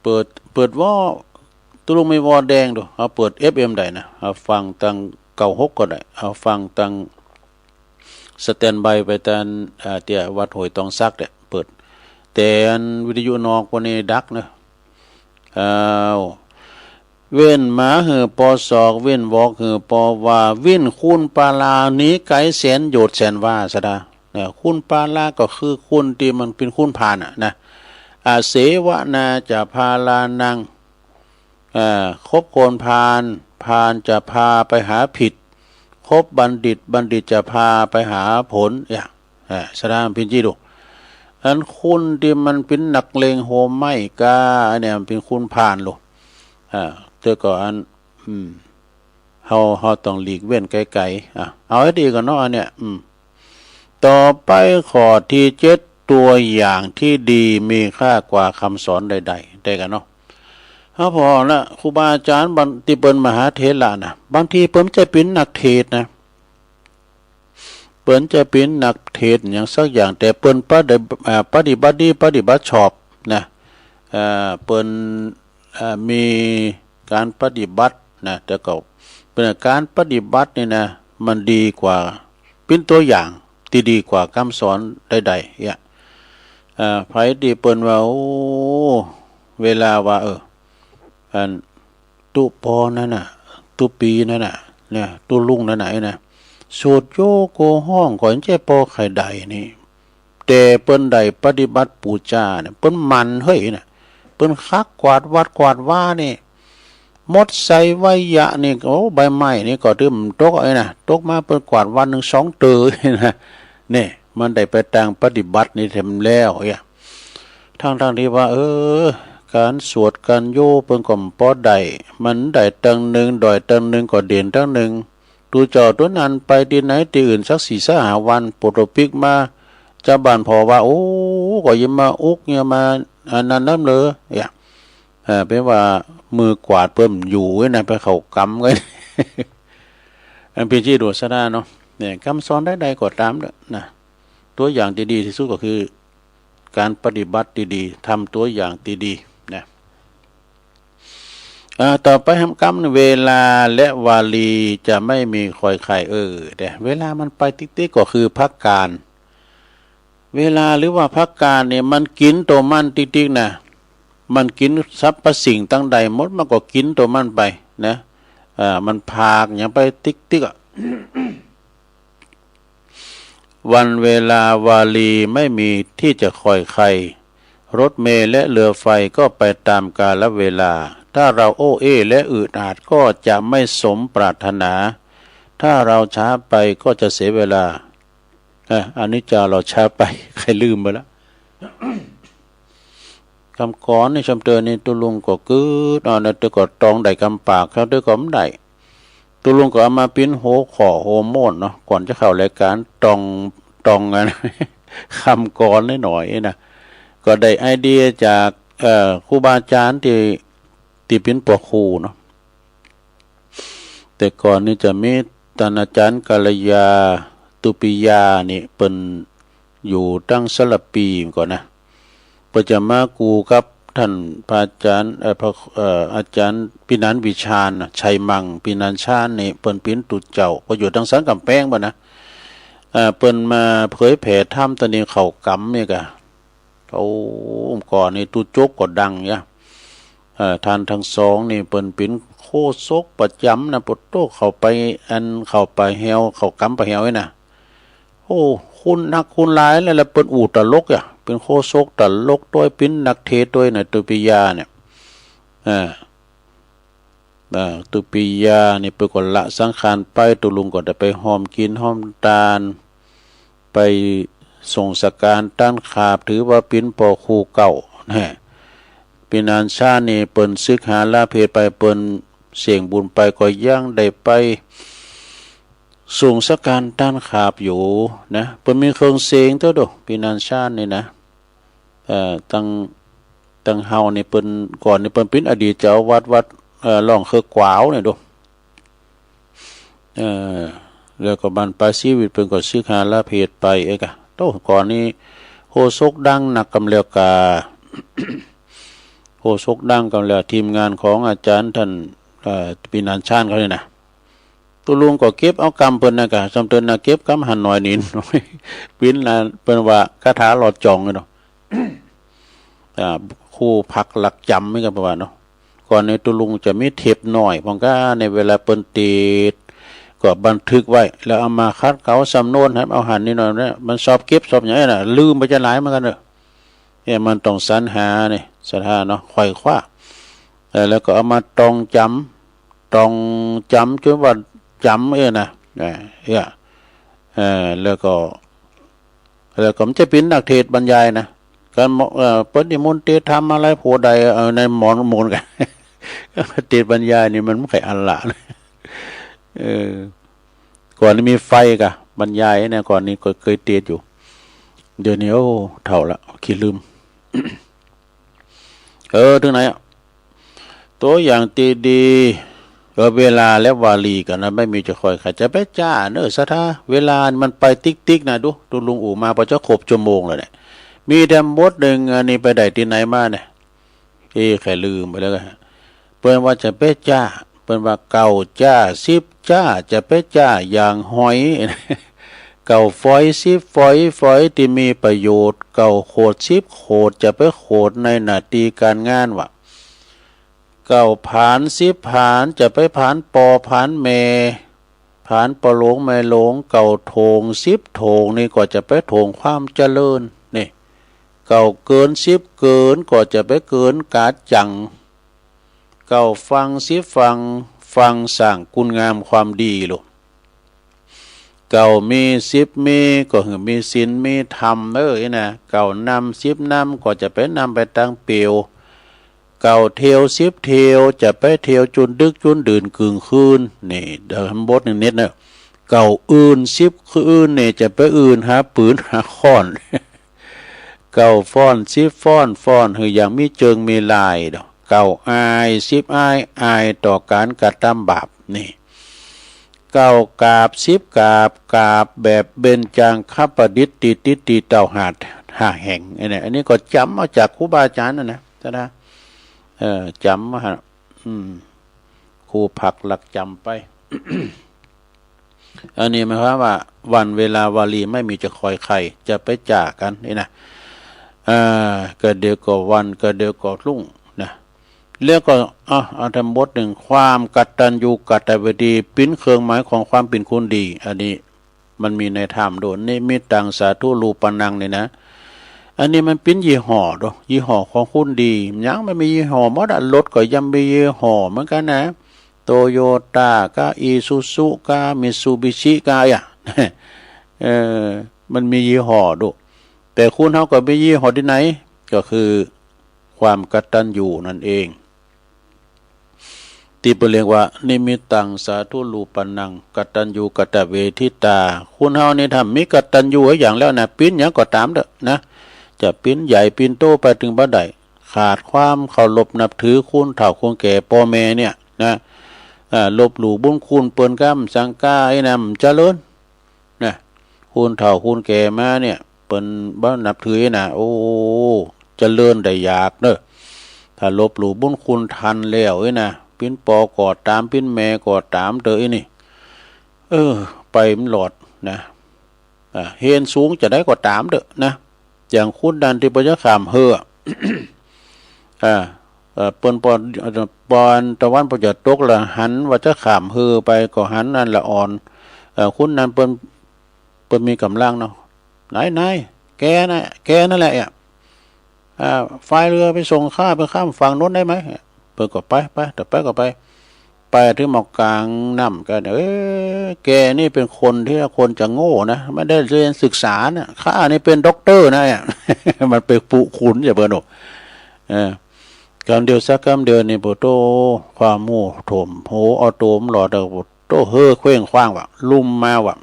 เปิด เปิดวอ ตุ๊ลุงมีวอแดงดู เอาเปิดเอฟเอ็มได้นะ เอาฟังตังเก้าหกก็ได้ เอาฟังตัง สแตนด์บายไปตัง อ่า เตี้ยวัดห้วยตองสักเนี่ย เปิด แต่อันวิทยุนอกวันนี้ดักเนอะ อ้าว เว้นหมาหื้อปอศอก เว้นวอกหื้อปอวา เว้นคุณปาลา หนีไก๋แสนโยชน์แสนวา ศรัทธา เนี่ย คุณปาลาก็คือคุณตี้มันเป๋นคุณพาลน่ะนะ อาเสวนาจะพาลานัง อ่า คบคนพาล พาลจะพาไปหาผิด คบบัณฑิต บัณฑิตจะพาไปหาผล เนี่ย อ่า ศรัทธา เป๋นจี้ดู อันคุณตี้มันเป๋นนักเลงโหมไหม้ก้า อันเนี่ยมันเป๋นคุณพาลลูก อ่า แต่ก็อัน อืม เฮา เฮาต้องหลีกเว้นไก๋ๆ อ่ะ เอาให้ดีก่อนเนาะ อันเนี่ย อืม ต่อไปข้อตี้เจ็ด ตัวอย่างตี้ดีมีค่ากว่าคำสอนใดๆ ได้กั๋นเนาะ เฮาผ่อนะ ครูบาอาจ๋ารย์บาง ตี้เปิ้นมหาเถระนะ บางทีเปิ้นบ่ใจ้เป๋นนักเทศน์นะ เปิ้นบ่ใจ้เป๋นนักเทศน์หยังสักอย่าง แต่เปิ้นปะ อ่า ปฏิบัติดี ปฏิบัติชอบนะ อ่า เปิ้น อ่า มีก๋านปฏิบัตินะ แต่ก็เป๋นก๋านปฏิบัตินี่นะ มันดีกว่า เป๋นตัวอย่างตี้ดีกว่าคำสอนใดๆ เนี่ย อ่า ใผตี้เปิ้นว่า โอ้ เวลาว่า เออ อัน ตุ๊ปอนั้นน่ะ ตุ๊ปีนั้นน่ะ เนี่ย ตุ๊ลุงนั้นน่ะ ไอ้นะ สวดโยโกฮ้องก่อน บ่ใจ้ปอใค่ได้นี่ แต่เปิ้นได้ปฏิบัติปู๋จาเนี่ย เปิ้นหมั่นเฮ้ยนะ เปิ้นคักกวาดวัดกวาดวานี่ มดไซไวยะนี่ โอ้ ใบไม้นี่ก็ตึงตกเอ้ยนะ ตกมาเปิ้นกวาดวันนึ่งสองเตื้อนะ เนี่ย มันได้ไปตางปฏิบัตินี่แถมแล้วเนี่ย ทั้งๆ ตี้ว่า เออ ก๋านสวดก๋านโยเปิ้นก็บ่ได้ มันได้ตังนึ่ง ด้อยตังนึ่ง ก็เด่นตังนึ่ง ตุ๊เจ้าตั๋วนั้นไปตี้ไหนตี้อื่นสักสี่สักห้าวัน ปวดตัวปิ๊กมา จาวบ้านผ่อว่า โอ้ ก็อย่ามาอุก อย่ามาอันนั้นนำเลย เนี่ย เอ่อ เป๋นว่ามือกวาดเปิ้นอยู่นะ ไปเข้ากำไว้ อันเป๋นตี้ดูสะดาเนาะ เนี่ย กำสอนใดๆ ก็ต๋ามเต๊อะนะ ตั๋วอย่างตี้ดีตี้สุดก็คือ ก๋านปฏิบัติตี้ดี ทำตั๋วอย่างตี้ดีนะ อ่า ต่อไปหำกำ เวลาและวารีจะไม่มีคอยใคร่ เออ แต่เวลามันไปติ๊กๆ ก็คือภักกาล เวลาหรือว่าภักกาลเนี่ย มันกิ๋นตั๋วมันติ๊กๆ นะ มันกิ๋นสรรพสิ่งตังใดหมด มันก็กิ๋นตั๋วมันไปนะ อ่า มันผากหยังไปติ๊กๆ อะ วันเวลาวารีไม่มีที่จะคอยใคร่ รถเมล์และเรือไฟก็ไปต๋ามกาลเวลา ถ้าเราโอ้เอ้และอืดอาดก็จะไม่สมปรารถนา ถ้าเราช้าไปก็จะเสียเวลา เอ่อ อนิจจา เราช้าไป ใค่ลืมไปแล้ว กำก่อนนี่ จำเตินนี่ ตุ๊ลุงก็กึ๊ด อ่า นะ เตื้อก็ตองได้กำปาก คราวเตื้อก็บ่ได้ ตุ๊ลุงก็เอามาปิ้นหัวข้อหัวโม้นเนาะ ก่อนจะเข้ารายก๋าน ตอง ตองอัน กำก่อนหน้อยๆ นะ ก็ได้ไอเดียจาก เอ่อ ครูบาอาจ๋ารย์ตี้ ตี้เป๋นป้อครูเนาะ แต่ก่อนนี่จะมีต้านอาจ๋ารย์กัลยา ตุปิยานี่ เปิ้นอยู่ตังสารภีก่อนนะ เปิ้นจะมากู่กับต้านพระอาจ๋ารย์ เอ่อ พระ เอ่อ อาจ๋ารย์ปินันวิชาญนะ ชัยมัง ปินันชาญนี่ เปิ้นเป๋นตุ๊เจ้า ก็อยู่ตังสันก๋ำแปงบ่นะ เอ่อ เปิ้นมาเผยแผ่ธรรมตอนนี้เข้ากำนี่กะ โอ้ ก่อนนี่ตุ๊จกก็ดังยะ เอ่อ ต้านตังสองนี่เปิ้นเป๋นโฆษกประจ๋ำนะ ปะโต้ เข้าไปอัน เข้าป่าแฮว เข้ากำป่าแฮวนี่นะ โอ้ คุณหนักคุณหลายแล้ว แล้วเปิ้นอู้ตลกยะ เป๋นโฆษกตลกตวย เป๋นนักเทศน์ตวยนะ ตุปิยาเนี่ย เอ่อ อ่า ตุปิยานี่เปิ้นก็ละสังขารไป ตุ๊ลุงก็ได้ไปฮ่วมกิ๋นฮ่วมตาน ไปส่งสักการต้านขาบ ถือว่าเป๋นป้อครูเก่านะ ปินันชาญนี่เปิ้นสึกหาลาเพศไป เปิ้นเสี้ยงบุญไป ก็ยังได้ไปส่งสักการต้านขาบอยู่นะ เปิ้นมีเครื่องเสียงเต๊อะโด ปินันชาญนี่นะ เอ่อ ตัง ตังเฮานี่เปิ้น ก่อนนี่เปิ้นเป๋นอดีตเจ้าวัด วัด เอ่อ ร่องเคิกกวาวนี่โด เอ่อ แล้วก็บั้นปลายชีวิตเปิ้นก็สึกหาลาเพศไป เอ๊ะกะ โต้ ก่อนนี่โฆษกดังนักกำแล้วกา โฆษกดังกำแล้ว ทีมงานของอาจ๋ารย์ต้าน เอ่อ ปินันชาญเขานี่นะ ตุ๊ลุงก็เก็บเอากำเปิ้นนะกะ จำเตินนะ เก็บกำหันหน่อยนิดหน่อย ปิ้นนะ เปิ้นว่าคาถาหลอดจ่องเนาะ อ่า คู่พักหลักจ๋ำนี่กะ เปิ้นว่าเนาะ ก่อนนี่ตุ๊ลุงจะมีเทปหน่อย พ่องกา ในเวลาเปิ้นเตศน์ ก็บันทึกไว้ แล้วเอามาขัดเกลาสำนวน หันเอาหันนี่หน่อยนะ มันสอบเก็บสอบหยังนะ ลืมไปจะหลายเหมือนกั๋นเนาะ เนี่ยมันต้องสรรหานี่ ศรัทธาเนาะ ไขว่คว้า เออ แล้วก็เอามาตองจ๋ำ ตองจ๋ำจ๋นว่าจ๋ำ เออ นะ เออ เออ เออ แล้วก็ แล้วก็มันจะเป๋นนักเทศน์บรรยายนะ ก๋านมอ เอ่อ เปิ้นนิมนต์เตศน์ธรรมมาลัยโพธิ์ใด เออ ในหมอนหมู่กั๋น เตศน์บรรยายนี่มันบ่ใค่อันละ เออ ก่อนนี่มีไฟก่ะ บรรยายเนี่ย ก่อนนี่ก็เกยเตศน์อยู่ เดี๋ยวนี้ โอ้ เฒ่าละ ขี้ลืม เออ เถิงไหนอะ ตั๋วอย่างตี้ดี เออ เวลาและวารีก่อนนะ ไม่มีจะคอยใคร่ จะไปจ้าเน่อศรัทธา เวลามันไปติ๊กๆ นะ ดู ตุ๊ลุงอู้มา ปอจะครบชั่วโมงแล้วเนี่ย มีแต่บทนึ่ง อันนี้ไปได้ตี้ไหนมาเนี่ย เอ๊ะ ใค่ลืมไปแล้วกะ เปิ้นว่าจะไปจ้า เปิ้นว่าเก้าจ้า สิบจ้า จะไปจ้าอย่างหอย เก้าฝอย สิบฝอย ฝอยตี้มีประโยชน์ เก้าโขด สิบโขด จะไปโขดในหน้าตี้ก๋านงานวะ เก้าผาน สิบผาน จะไปผานป้อผานแม่ ผานป้อหลวงแม่หลวง เก้าโถง สิบโถง นี่ก็จะไปโถงความเจริญ นี่ เก้าเกิน สิบเกิน ก็จะไปเกินก๋าจั๋ง เก้าฟังสิบฟัง ฟังสร้างคุณงามความดีลูก เก้ามีสิบมี ก็หื้อมีศีลมีธรรมเน่อนะ เก้านำสิบนำ ก็จะไปนำไปตางเปียว เก้าเตียวสิบเตียว จะไปเตียวจุนดึกจุนดื่นกึ่งคืน นี่ เดี๋ยวบทหนึ่งนิดเน่อ เก้าอื่นสิบอื่นนี่ จะไปอื่นหาปืนหาค้อน เก้าฟ้อนสิบฟ้อน ฟ้อนหื้ออย่างมีเจิงมีลายเนาะ เก้าอายสิบอาย อายต่อก๋านกระตำบาป นี่ เก้ากราบสิบกราบ กราบแบบเบญจังคประดิษฐ์ ตี้ติดตี้เต้าหาดห้าแห่ง อันนี้ อันนี้ก็จ๋ำเอาจากครูบาอาจ๋ารย์นั่นนะ เจ้านะ เออ จ๋ำมาฮะ อืม ครูผักหลักจ๋ำไป อันนี้หมายความว่า วันเวลาวารีไม่มีจะคอยใคร่ จะไปจากกั๋นนี่นะ อ่า กะเดี๋ยวก็วัน กะเดี๋ยวก็รุ่งนะ แล้วก็ อ่ะ เอาธรรมบทหนึ่ง ความกตัญญูกตเวที เป๋นเครื่องหมายของความเป๋นคนดี อันนี้มันมีในธรรมโดย นิมิตตังสาธุรูปานัง นี่นะ อันนี้มันเป๋นยี่ห้อโดย ยี่ห้อของคนดี หยังมันมียี่ห้อหมดอะ รถก็ย่อมมียี่ห้อเหมือนกั๋นนะ โตโยต้าก้า อีซูซูก้า มิตซูบิชิก้าอะ เออ มันมียี่ห้อโดย แต่คนเฮาก็มียี่ห้อตี้ไหน ก็คือความกตัญญูนั่นเอง ตี้เปิ้นเรียกว่า นิมิตตังสาธุรูปานัง กตัญญูกตเวทิตา คนเฮานี่ถ้ามีกตัญญูอย่างแล้วนะ เป๋นหยังก็ต๋ามเต๊อะนะ จะเป๋นใหญ่เป๋นโตไปตึงบ่าใด ขาดความเคารพนับถือคนเฒ่าคนแก่ป้อแม่เนี่ยนะ อ่า ลบหลู่บุญคุณเปิ้นก้า สังกาไอ้น้ำเจริญ นะ คนเฒ่าคนแก่มาเนี่ย เปิ้นบ่นับถือนะ โอ้ เจริญได้ยากเน่อ ถ้าลบหลู่บุญคุณตันแล้วไอ้นะ เป๋นป้อก็ต๋าม เป๋นแม่ก็ต๋ามเต๊อะไอ้นี่ เออ ไปบ่รอดนะ อ่า เฮนสูงจะใดก็ต๋ามเต๊อะนะ อย่างคนนั้นตี้เปิ้นจะข้ามเฮือ อ่า เอ่อ เปิ้นปอน ปอนตะวันเปิ้นจะตกละหันว่าจะข้ามเฮือไปก็หันนั่นละอ่อน เอ่อ คนนั้นเปิ้น เปิ้นมีก๋ำลังเนาะ นาย นาย แกนะ แกนั่นแหละอะ อ่า พายเฮือไปส่งข้าไปข้ามฝั่งโน้นได้ไหม เปิ้นก็ไป ไป เดี๋ยวไปก็ไป ไปเถิงหม่องก๋างน้ำกั๋น เออ แกนี่เป๋นคนตี้คนจะโง่นะ ไม่ได้เรียนศึกษานะ ข้านี่เป๋นด็อกเตอร์นะ มันไปปุ๊คุณอย่าเปิ้นโอ้ เออ กำเดียวสักกำเดียวนี่ โอ้โต ความโง่โถมหัวเอาโตบ่รอด โอ้โต เฮือเคว้งคว้างว่ะ ลุ่มมาว่ะ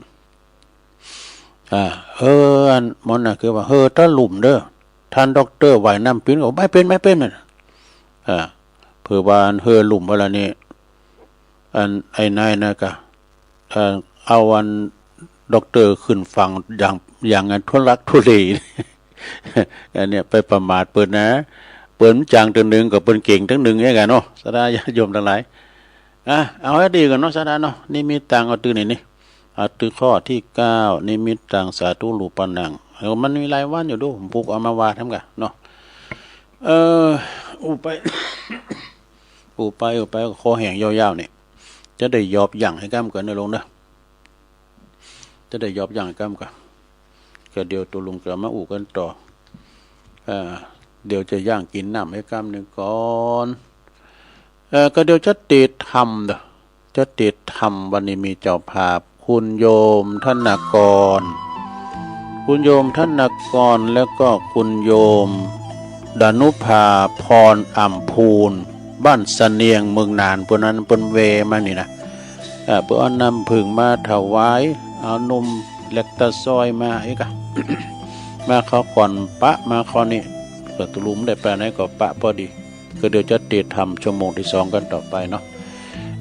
อ่า เฮืออันมันน่ะคือว่า เฮือตะลุ่มเต๊อะ ต้านด็อกเตอร์ว่ายน้ำเป๋นก็ บ่เป๋น บ่เป๋น อ่า เปื้อว่าอันเฮือลุ่มไปแล้วนี่ อันไอ้นายน่ะก็ เอ่อ เอาอันด็อกเตอร์ขึ้นฝั่งอย่าง อย่างอันทุลักทุเล อันเนี้ยไปประมาทเปิ้นนะ เปิ้นจ๋างตึงหนึ่งก็เปิ้นเก่งตึงหนึ่งเนี่ยกั๋นเนาะ ศรัทธาญาติโยมตังหลาย อ่ะ เอาหื้อดีก่อนเนาะ ศรัทธาเนาะ นิมิตตังเอาตื้อนี่นี่ เอาตื้อข้อตี้เก้า นิมิตตังสาธุรูปานัง เออ มันมีหลายวันอยู่ดู ผมปุ๊กเอามาว่าทำกั๋นเนาะ เออ อู้ไป อู้ไป อู้ไป คอแห้งยาวๆ นี่ จะได้หยอบหยั่งหื้อก้ำกั๋นเน่อลุงเนาะ จะได้หยอบหยั่งหื้อก้ำกั๋น ก็เดี๋ยวตกลงจะมาอู้กั๋นต่อ เอ่อ เดี๋ยวจะย่างกิ๋นน้ำหื้อก้ำนึ่งก่อน เอ่อ ก็เดี๋ยวจะเตธรรมเนาะ จะเตธรรมวันนี้มีเจ้าภาพ คุณโยมธนกร คุณโยมธนกร แล้วก็คุณโยมดานุภาพรอ่ำพูน บ้านเสนียง เมืองน่าน เปิ้นนั้นเปิ้นแวะมานี่นะ เอ่อ เปิ้นเอาน้ำผึ้งมาถวาย เอานมแลคตาซอยมาอีกอะ มาคราวก่อนปะ มาคราวนี้ ก็ตกลงบ่ได้ไปไหนก็ปะพอดี ก็เดี๋ยวจะเตธรรมชั่วโมงตี้สองกั๋นต่อไปเนาะ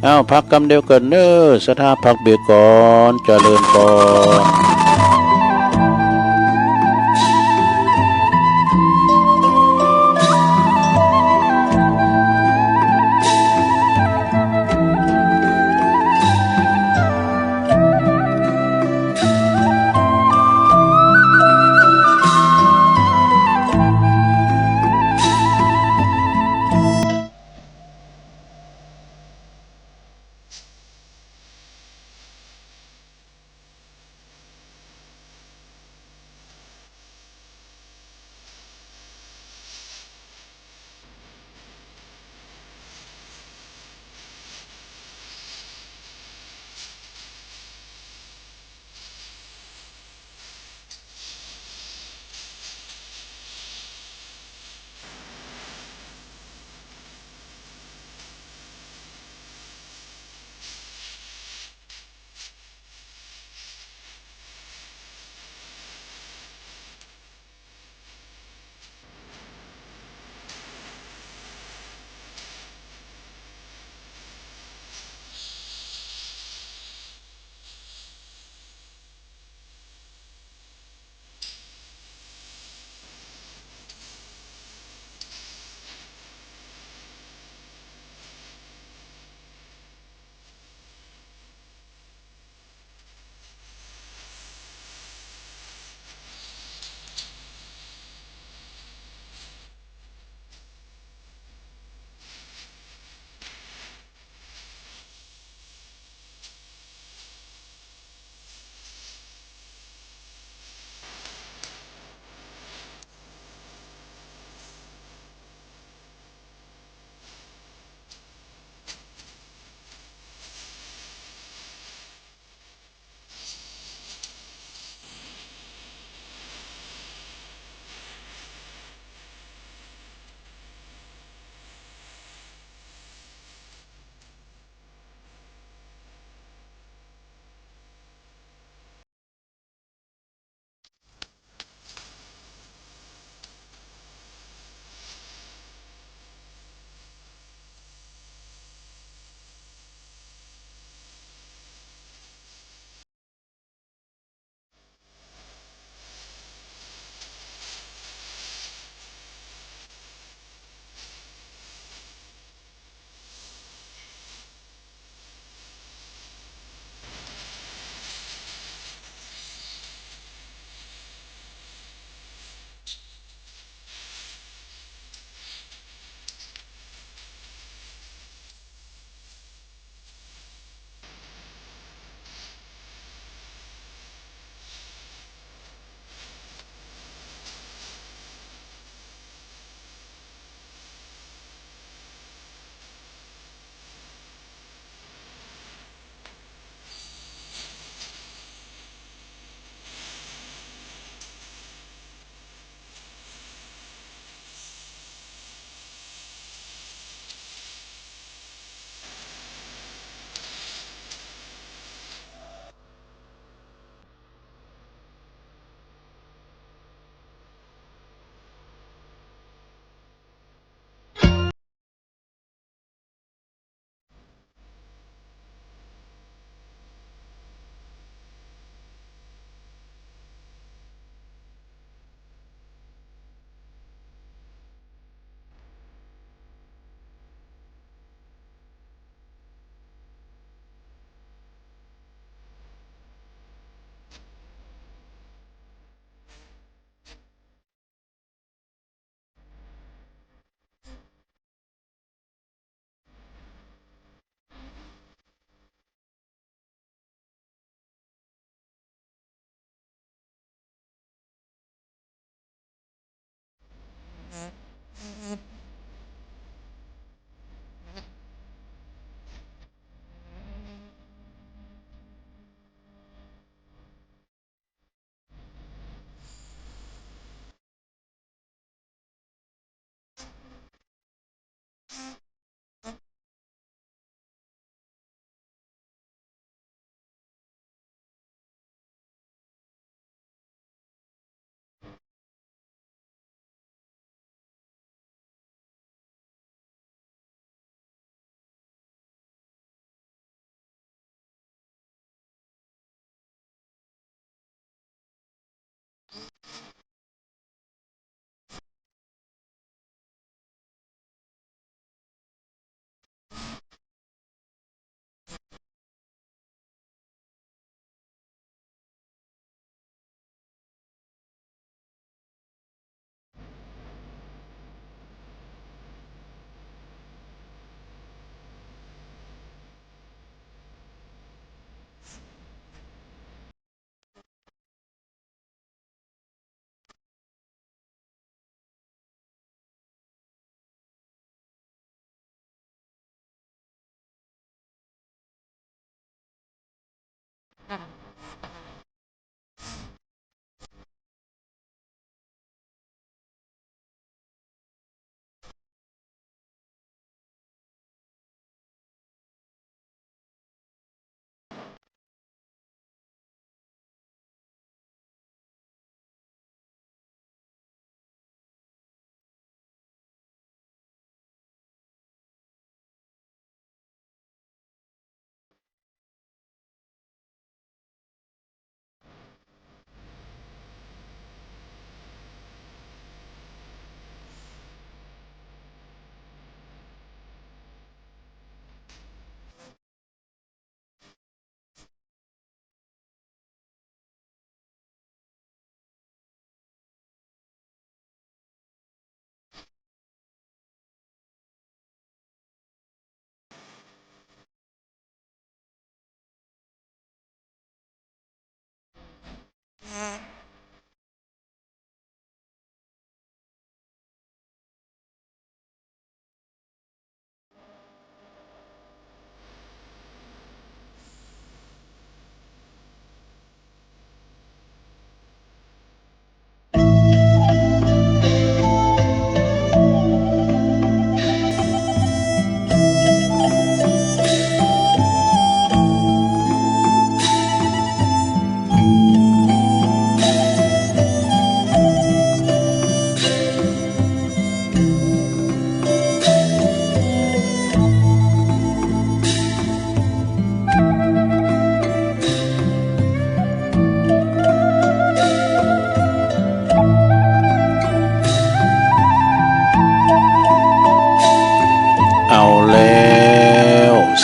อ้าว พักกำเดียวก่อนเน่อ ศรัทธาพักเบรกก่อน เจริญพร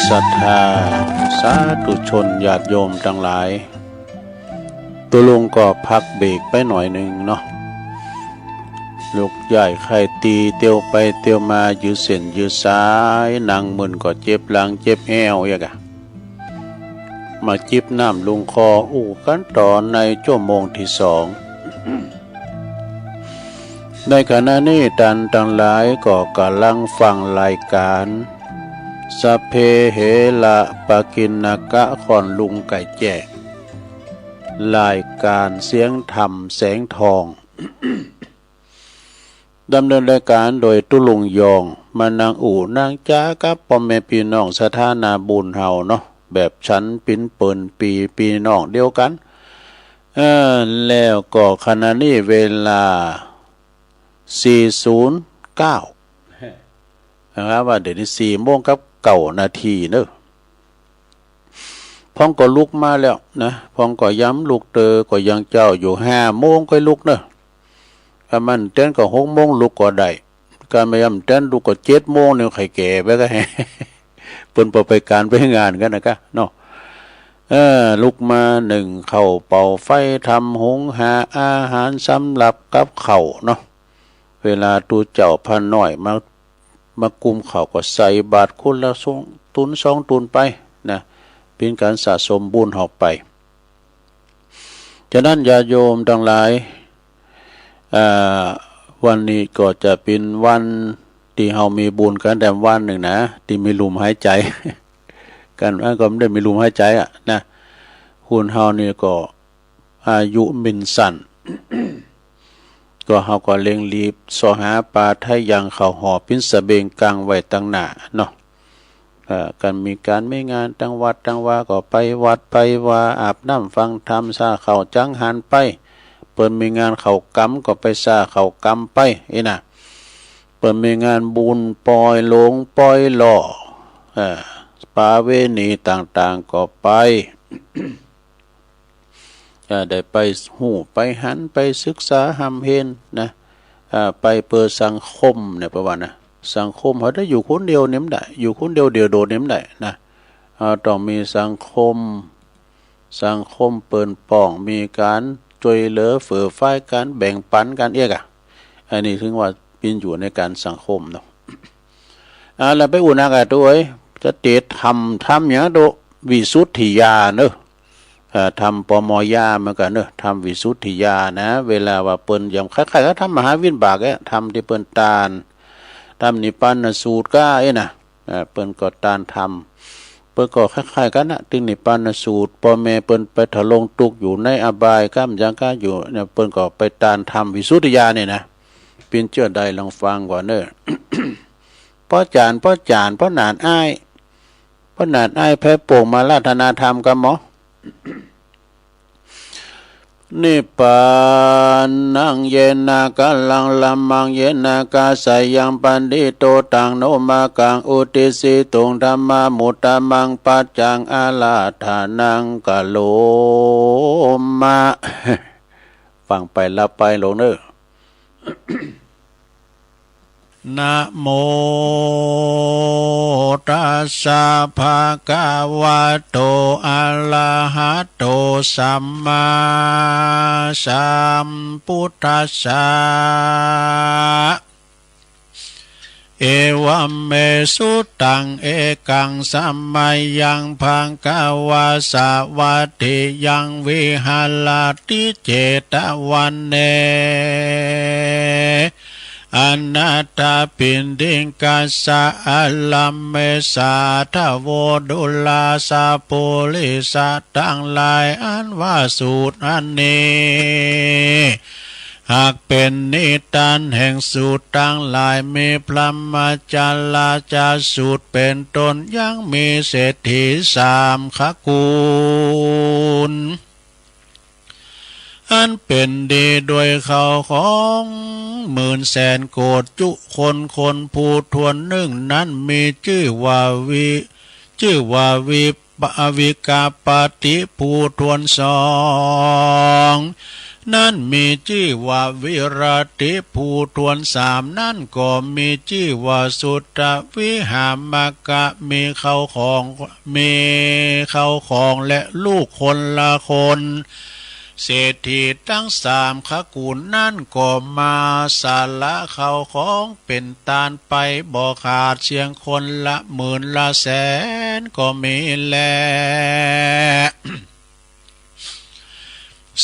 ศรัทธาสาธุชนญาติโยมตังหลาย ตุ๊ลุงก็พักเบรกไปหน่อยนึ่งเนาะ ลูกย้ายไข้ตี๋เตียวไปเตียวมา ยืดเส้นยืดสาย นั่งมึนก็เจ็บหลังเจ็บแอ้วเยียะก่ะ มาจิบน้ำลงคอ อู้กั๋นต่อในจั่วโมงตี้สอง ในขณะนี้ต้านตังหลายก็ก่ำลังฟังรายก๋าน สัพเพเหระปะกิณณกะ ค่อนลุงไก่แจ้ รายก๋านเสียงธรรมแสงทอง ดำเนินรายก๋านโดยตุ๊ลุงยอง มานั่งอู้นั่งจ๋ากับป้อแม่ปี้น้องศรัทธานาบุญเฮาเนาะ แบบฉันปิ้นเปิลปี้ ปี้น้องเดียวกั๋น เออ แล้วก็ขณะนี้เวลา สี่ศูนย์เก้า นะครับ ว่าเดี๋ยวนี้สี่โมงกับเก้านาทีเนาะ พ่องก็ลุกมาแล้วนะ พ่องก็ยังลุกเต๊อะ ก็ยังเจ๊าอยู่ ห้าโมงก็ลุกเนาะ ถ้ามันเต้นก็หกโมงลุกก็ได้ ถ้ามันยังเต้นลุกก็เจ็ดโมงเนี่ย ใค่แก่ไปก็แฮ เปิ้นบ่ไปก๋านไปงานกั๋นนะก้าเนาะ เออ ลุกมานึ่งข้าวเป่าไฟ ทำหุงหาอาหารสำหรับกับข้าวเนาะ เวลาตุ๊เจ้าพระน้อยมา มากุมข้าวก็ใส่บาตรคนละสองตุ๊นสองตุ๊นไปนะ เป๋นก๋านสะสมบุญเฮาไป ฉะนั้นญาติโยมตังหลาย อ่า วันนี้ก็จะเป๋นวันตี้เฮามีบุญกั๋นแถมวันนึ่งนะ ตี้มีลมหายใจ๋ กั๋น อันก็บ่ได้มีลมหายใจ๋อะนะ คนเฮานี่ก็ อายุมินสั้น ก็เฮาก็เร่งรีบเซาะหาปาไถ่ยังข้าวห่อปิ้นสะเบงกังไว้ตังหน้าเนาะ เอ่อ กั๋นมีก๋านมีงานตังวัดตังวาก็ไปวัดไปวา อาบน้ำฟังธรรม ซ่าข้าวจังหันไป เปิ้นมีงานข้าวกำก็ไปซ่าข้าวกำไป อี้นะ เปิ้นมีงานบุญปอยหลงปอยหล่อ เอ่อ ประเวณีต่างๆ ก็ไป เอ่อ ได้ไปฮู้ไปหัน ไปศึกษาฮ่ำเฮนนะ เอ่อ ไปเปื้อสังคมเนี่ย เปิ้นว่านะ สังคมเฮาได้อยู่คนเดียวเนี่ยบ่ได้ อยู่คนเดียวเดี่ยวโดดเนี่ยบ่ได้นะ เฮาต้องมีสังคม สังคมเปิ้นป้อง มีก๋านจ้วยเหลือเฟือฟายกั๋น แบ่งปันกั๋นเอี้ยก่ะ อันนี้ถือว่าเป๋นอยู่ในก๋านสังคมเนาะ อ่า แล้วไปอู้นักอะตุ๊เอ้ย จะเตรียมทำ ทำหยังตุ๊ วิสุทธิญาณเนาะ เอ่อ ทำ ปมญาณ เหมือนกั๋นเนาะ ทำวิสุทธิญาณนะ เวลาว่าเปิ้นยัง คล้ายๆ กับทำมหาวิบากอะ ทำตี้เปิ้นตาน ทำนิพพานสูตรก้าอี้นะ เอ่อ เปิ้นก็ตานทำ เปิ้นก็คล้ายๆ กั๋นนะ ตึงนิพพานสูตร ป้อแม่เปิ้นไปทรงตุ๊กข์อยู่ในอบาย ก้ำยังก้าอยู่เนี่ย เปิ้นก็ไปตานทำวิสุทธิญาณเนี่ยนะ เป๋นเจื้อใดลองฟังก่อนเนาะ ป้อจ๋ารย์ ป้อจ๋ารย์ ป้อหนานอ้าย ป้อหนานอ้ายแพร่โป่งมาอาราธนาธรรมก้าหมอ นิพพานัง เยนะ กะลัง ละมัง เยนะ กะสะยัง ปะณิโท ตัง โน มะกัง อุตติสสิตุง ธัมมานุตตะมัง ปัจจัง อาราธนัง กะโรมะ ฟังไปหลับไปลงเนาะ นะโมตัสสะ ภะคะวะโต อะระหะโต สัมมาสัมพุทธัสสะ เอวัมเม สุตัง เอกัง สะมะยัง ภะคะวา สะวะเถยัง วิหะระติ เจตะวะเน อะนะถปิณฑิกะสะ อะระเมสะ ถะโว ดูราสะ ปุริสะตังหลาย อันว่าสูตรอันนี้ หากเป๋นนิทานแห่งสูตรตังหลาย มีพรหมจรรยสูตรเป๋นต้น ยังมีเศรษฐีสามขะกู๋ล อันเป๋นดีด้วยข้าวของหมื่นแสนโกดจุคน คนผู้ถ้วนนึ่งนั้นมีจื้อว่าวิ จื้อว่าวิป วิกาปะติผู้ถ้วนสอง นั้นมีจื้อว่าวิรติ ผู้ทวนสามนั้นก็มีจื้อว่าสุตวิหามกะ มีเข้าของ มีเข้าของและลูกคนละคน เศรษฐีตังสามขกุลนั้นก็มาสละเข้าของเป๋นตานไปบ่ขาดเสี้ยง คนละหมื่นละแสนก็มีแล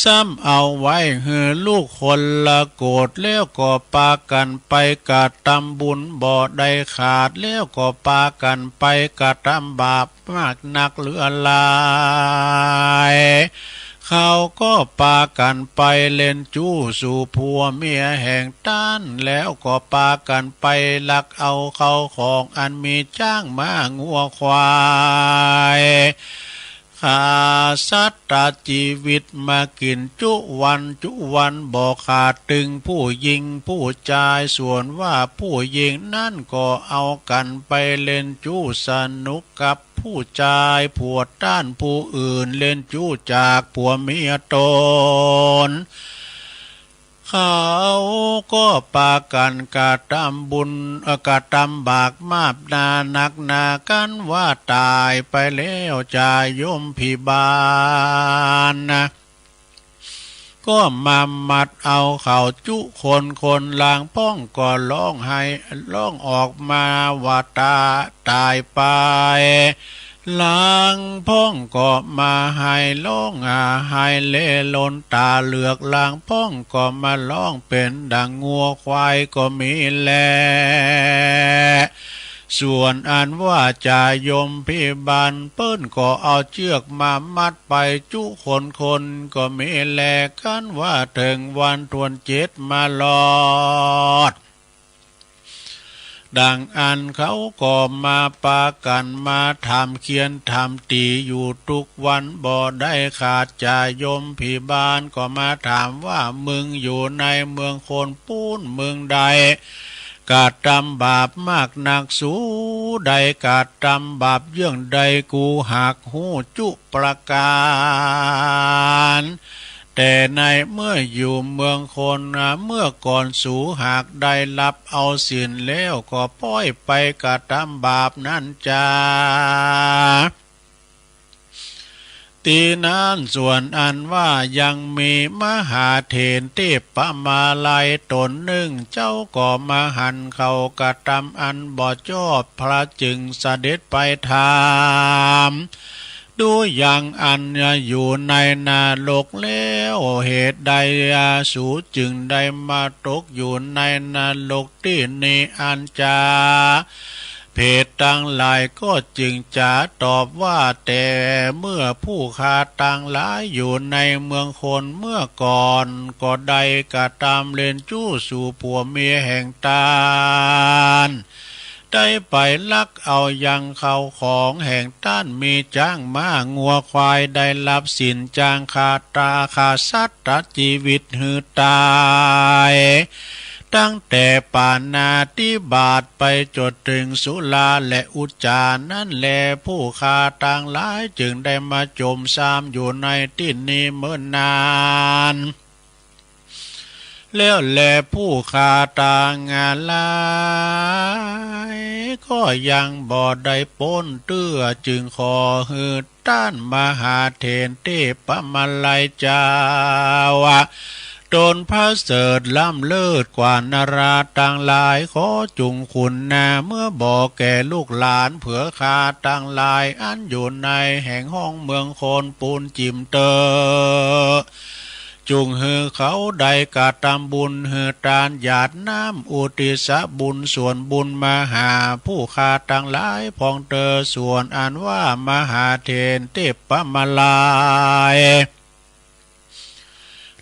ซ้ำเอาไว้หื้อลูกคนละโกฏ แล้วก็ปากั๋นไปกระตำบุญบ่ได้ขาด แล้วก็ปากั๋นไปกระตำบาปมากนักเหลือหลาย เขาก็ปากั๋นไปเล่นจู้สู่ผัวเมียแห่งต้าน แล้วก็ปากั๋นไปลักเอาเข้าของอันมีจ๊างม้างัวควาย ฆ่าสัตว์ตัดจีวิตมากิ๋นจุวันจุวันบ่ขาด ตึงผู้ญิงผู้จาย ส่วนว่าผู้ญิงนั้นก็เอากั๋นไปเล่นจู้สนุกกับผู้จายผัวต้าน ผู้อื่นเล่นจู้จากผัวเมียต๋น เขาก็ปากั๋นกระตำบุญ เอ่อ กระตำบาปมากนานักหนา กั๋นว่าต๋ายไปแล้วจาโยมพิบาลนะ ก็มามัดเอาเขาจุคนคน ลางพ่องก็ฮ้องไห้ ฮ้องออกมาว่าต๋า ต๋ายไป ลางพ่องก็มาไห้ฮ้องอาไห้เล่ลนต๋าเหลือก ลางพ่องก็มาฮ้องเป๋นดังงัวควายก็มีแล ส่วนอันว่าจาโยมพิบาลเปิ้นก็เอาเจื้อกมามัดไปจุคนคนก็มีแล กั๋นว่าเถิงวันทวนเจ็ดมาลอด ดังอั้นเขาก็มาปากั๋นมาถามเคียนถามตี๋อยู่ทุกวันบ่ได้ขาด จาโยมพิบาลก็มาถามว่า มึงอยู่ในเมืองคนปู๊นเมืองใด กระตำบาปมากนัก สูได้กระตำบาปเยื่องใด กูหากฮู้จุประก๋าน แต่ในเมื่ออยู่เมืองคน เมื่อก่อนสูหากได้ฮับเอาศีลแล้วก็ป๊อยไปกระตำบาปนั้นจา ตี้นั้นส่วนอันว่ายังมีมหาเถรเทพมาลัยต๋นนึ่ง เจ้าก็มาหันเขากระตำอันบ่ชอบ พระจึงเสด็จไปถาม ดูยังอันอยู่ในนรกแล้ว เหตุใดสูจึงได้มาตกอยู่ในนรกตี้นี้ อันจาเปรตตังหลายก็จึงจาตอบว่า แต่เมื่อผู้ข้าตังหลายอยู่ในเมืองคนเมื่อก่อน ก็ได้กระตำเล่นจู้สู่ผัวเมียแห่งต้าน ได้ไปลักเอายังเข้าของแห่งต้าน มีจ๊างม้างัวควาย ได้ฮับศีลจางฆ่าต๋าฆ่าสัตว์ตัดจีวิตหื้อต๋าย ตั้งแต่ปาณาติบาตไปจ๋นเถิงสุราและอุจจานั้นแล ผู้ข้าตังหลายจึงได้มาจมซ้ำอยู่ในตี้นี้เมินนาน แล้วแลผู้ข้าตังหลายก็ยังบ่ได้ป๊นเตื้อ จึงขอหื้อต้านมหาเถรเทพมาลัยเจ้า ต๋นประเสริฐล้ำเลิศกว่านราตังหลาย ขอจุ่งคุณนาเมื่อบ่แก่ลูกหลานเผื่อข้าตังหลายอันอยู่ในแห่งฮ้องเมืองคนปูนจิ่มเต๊อะ จุ่งหื้อเขาได้กระตำบุญหื้อตานหยาดน้ำอุทิศบุญส่วนบุญมาหาผู้ข้าตังหลายพ่องเต๊อะ ส่วนอันว่ามหาเถรเทพมาลัย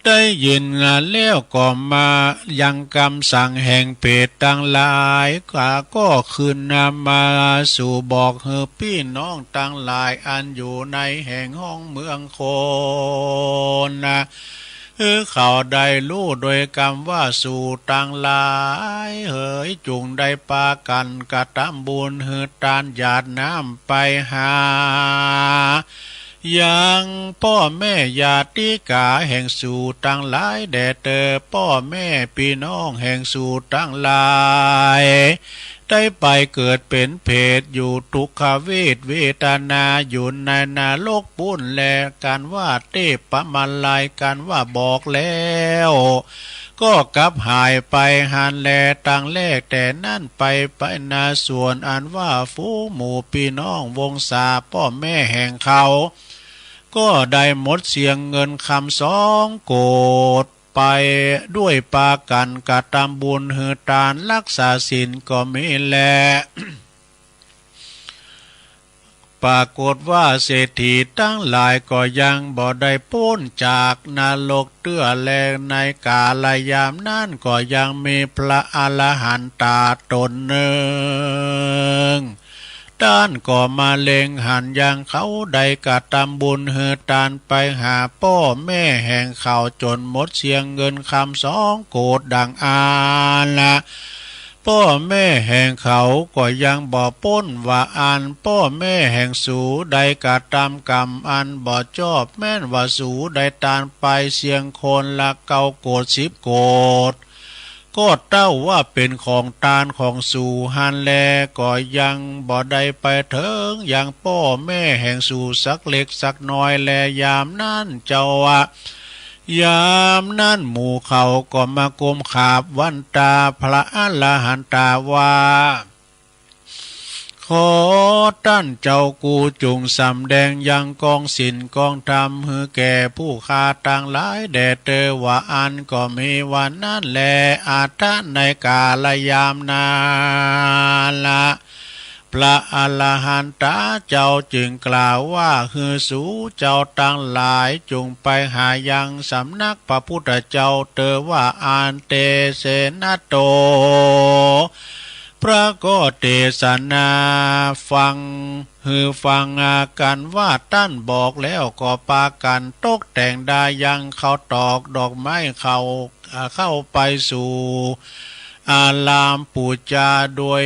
ได้ยินแล้วก็มายังกำสั่งแห่งเปรตตังหลาย ข้าก็คืนนำมาสู่บอกหื้อปี้น้องตังหลายอันอยู่ในแห่งฮ้องเมืองคนนะ หื้อเขาได้ฮู้โดยกำว่าสูตังหลายเหย จุ่งได้ปากั๋นกระตำบุญหื้อตานหยาดน้ำไปหา ยังป้อแม่ญาติกาแห่งสูตังหลายแด่เตอ ป้อแม่ปี้น้องแห่งสูตังหลาย ได้ไปเกิดเป๋นเปรตอยู่ทุกขเวทเวทนาอยู่ในนรกปู้นแล กั๋นว่าเต๊ปะมาลาย กั๋นว่าบอกแล้ว ก็กลับหายไปหั้นแล ตังแรกแต่นั้นไป ไปนาส่วนอันว่าฝูงหมู่ปี้น้องวงศาป้อแม่แห่งเขา ก็ได้หมดเสียเงินคำสองโกฏ ไปด้วยปากั๋นกระตำบุญหื้อตานฮักษาศีลก็มีแล ปรากฏว่าเศรษฐีตังหลายก็ยังบ่ได้ป๊นจากนรกเตื้อแล ในก๋าลยามนั้นก็ยังมีพระอรหันต๋าต๋นนึ่ง ต้านก็มาเล็งหันยังเขาได้กระตำบุญหื้อตานไปหาป้อแม่แห่งเขาจ๋นหมดเสียเงินคำสองโกฏดังอั้นละ ป้อแม่แห่งเขาก็ยังบ่ป๊นว่าอั้น ป้อแม่แห่งสูได้กระตำกรรมอันบ่จอบ แม้นว่าสูได้ตานไปเสียงคนละเก้าโกฏสิบโกฏ ก็เต้าว่าเป๋นของตานของสูหั้นแล ก็ยังบ่ได้ไปเถิงยังป้อแม่แห่งสูสักเล็กสักน้อยแล ยามนั้นเจ้าว่า ยามนั้นหมู่เขาก็มาก้มขาบวันตาพระอรหันต๋าว่า ขอต้านเจ้ากู้จุ่งสำแดงยังกองศีลกองธรรมหื้อแก่ผู้ข้าตังหลายแด่เตอ ว่าอั้นก็มีวันนั้นแล อัฏฐะในก๋าลยามนั้นละ พระอรหันต๋าเจ้าจึงกล่าวว่า หื้อสูเจ้าตังหลายจุ่งไปหายังสำนักพระพุทธเจ้าเตอ ว่าอั้น เตเสนะโต พระก็เตสนาฟัง หื้อฟังกั๋นว่าต้านบอกแล้ว ก็ปากั๋นตกแต่งดายังข้าวตอกดอกไม้เข้า อ่า เข้าไปสู่อารามปู๋จาโดย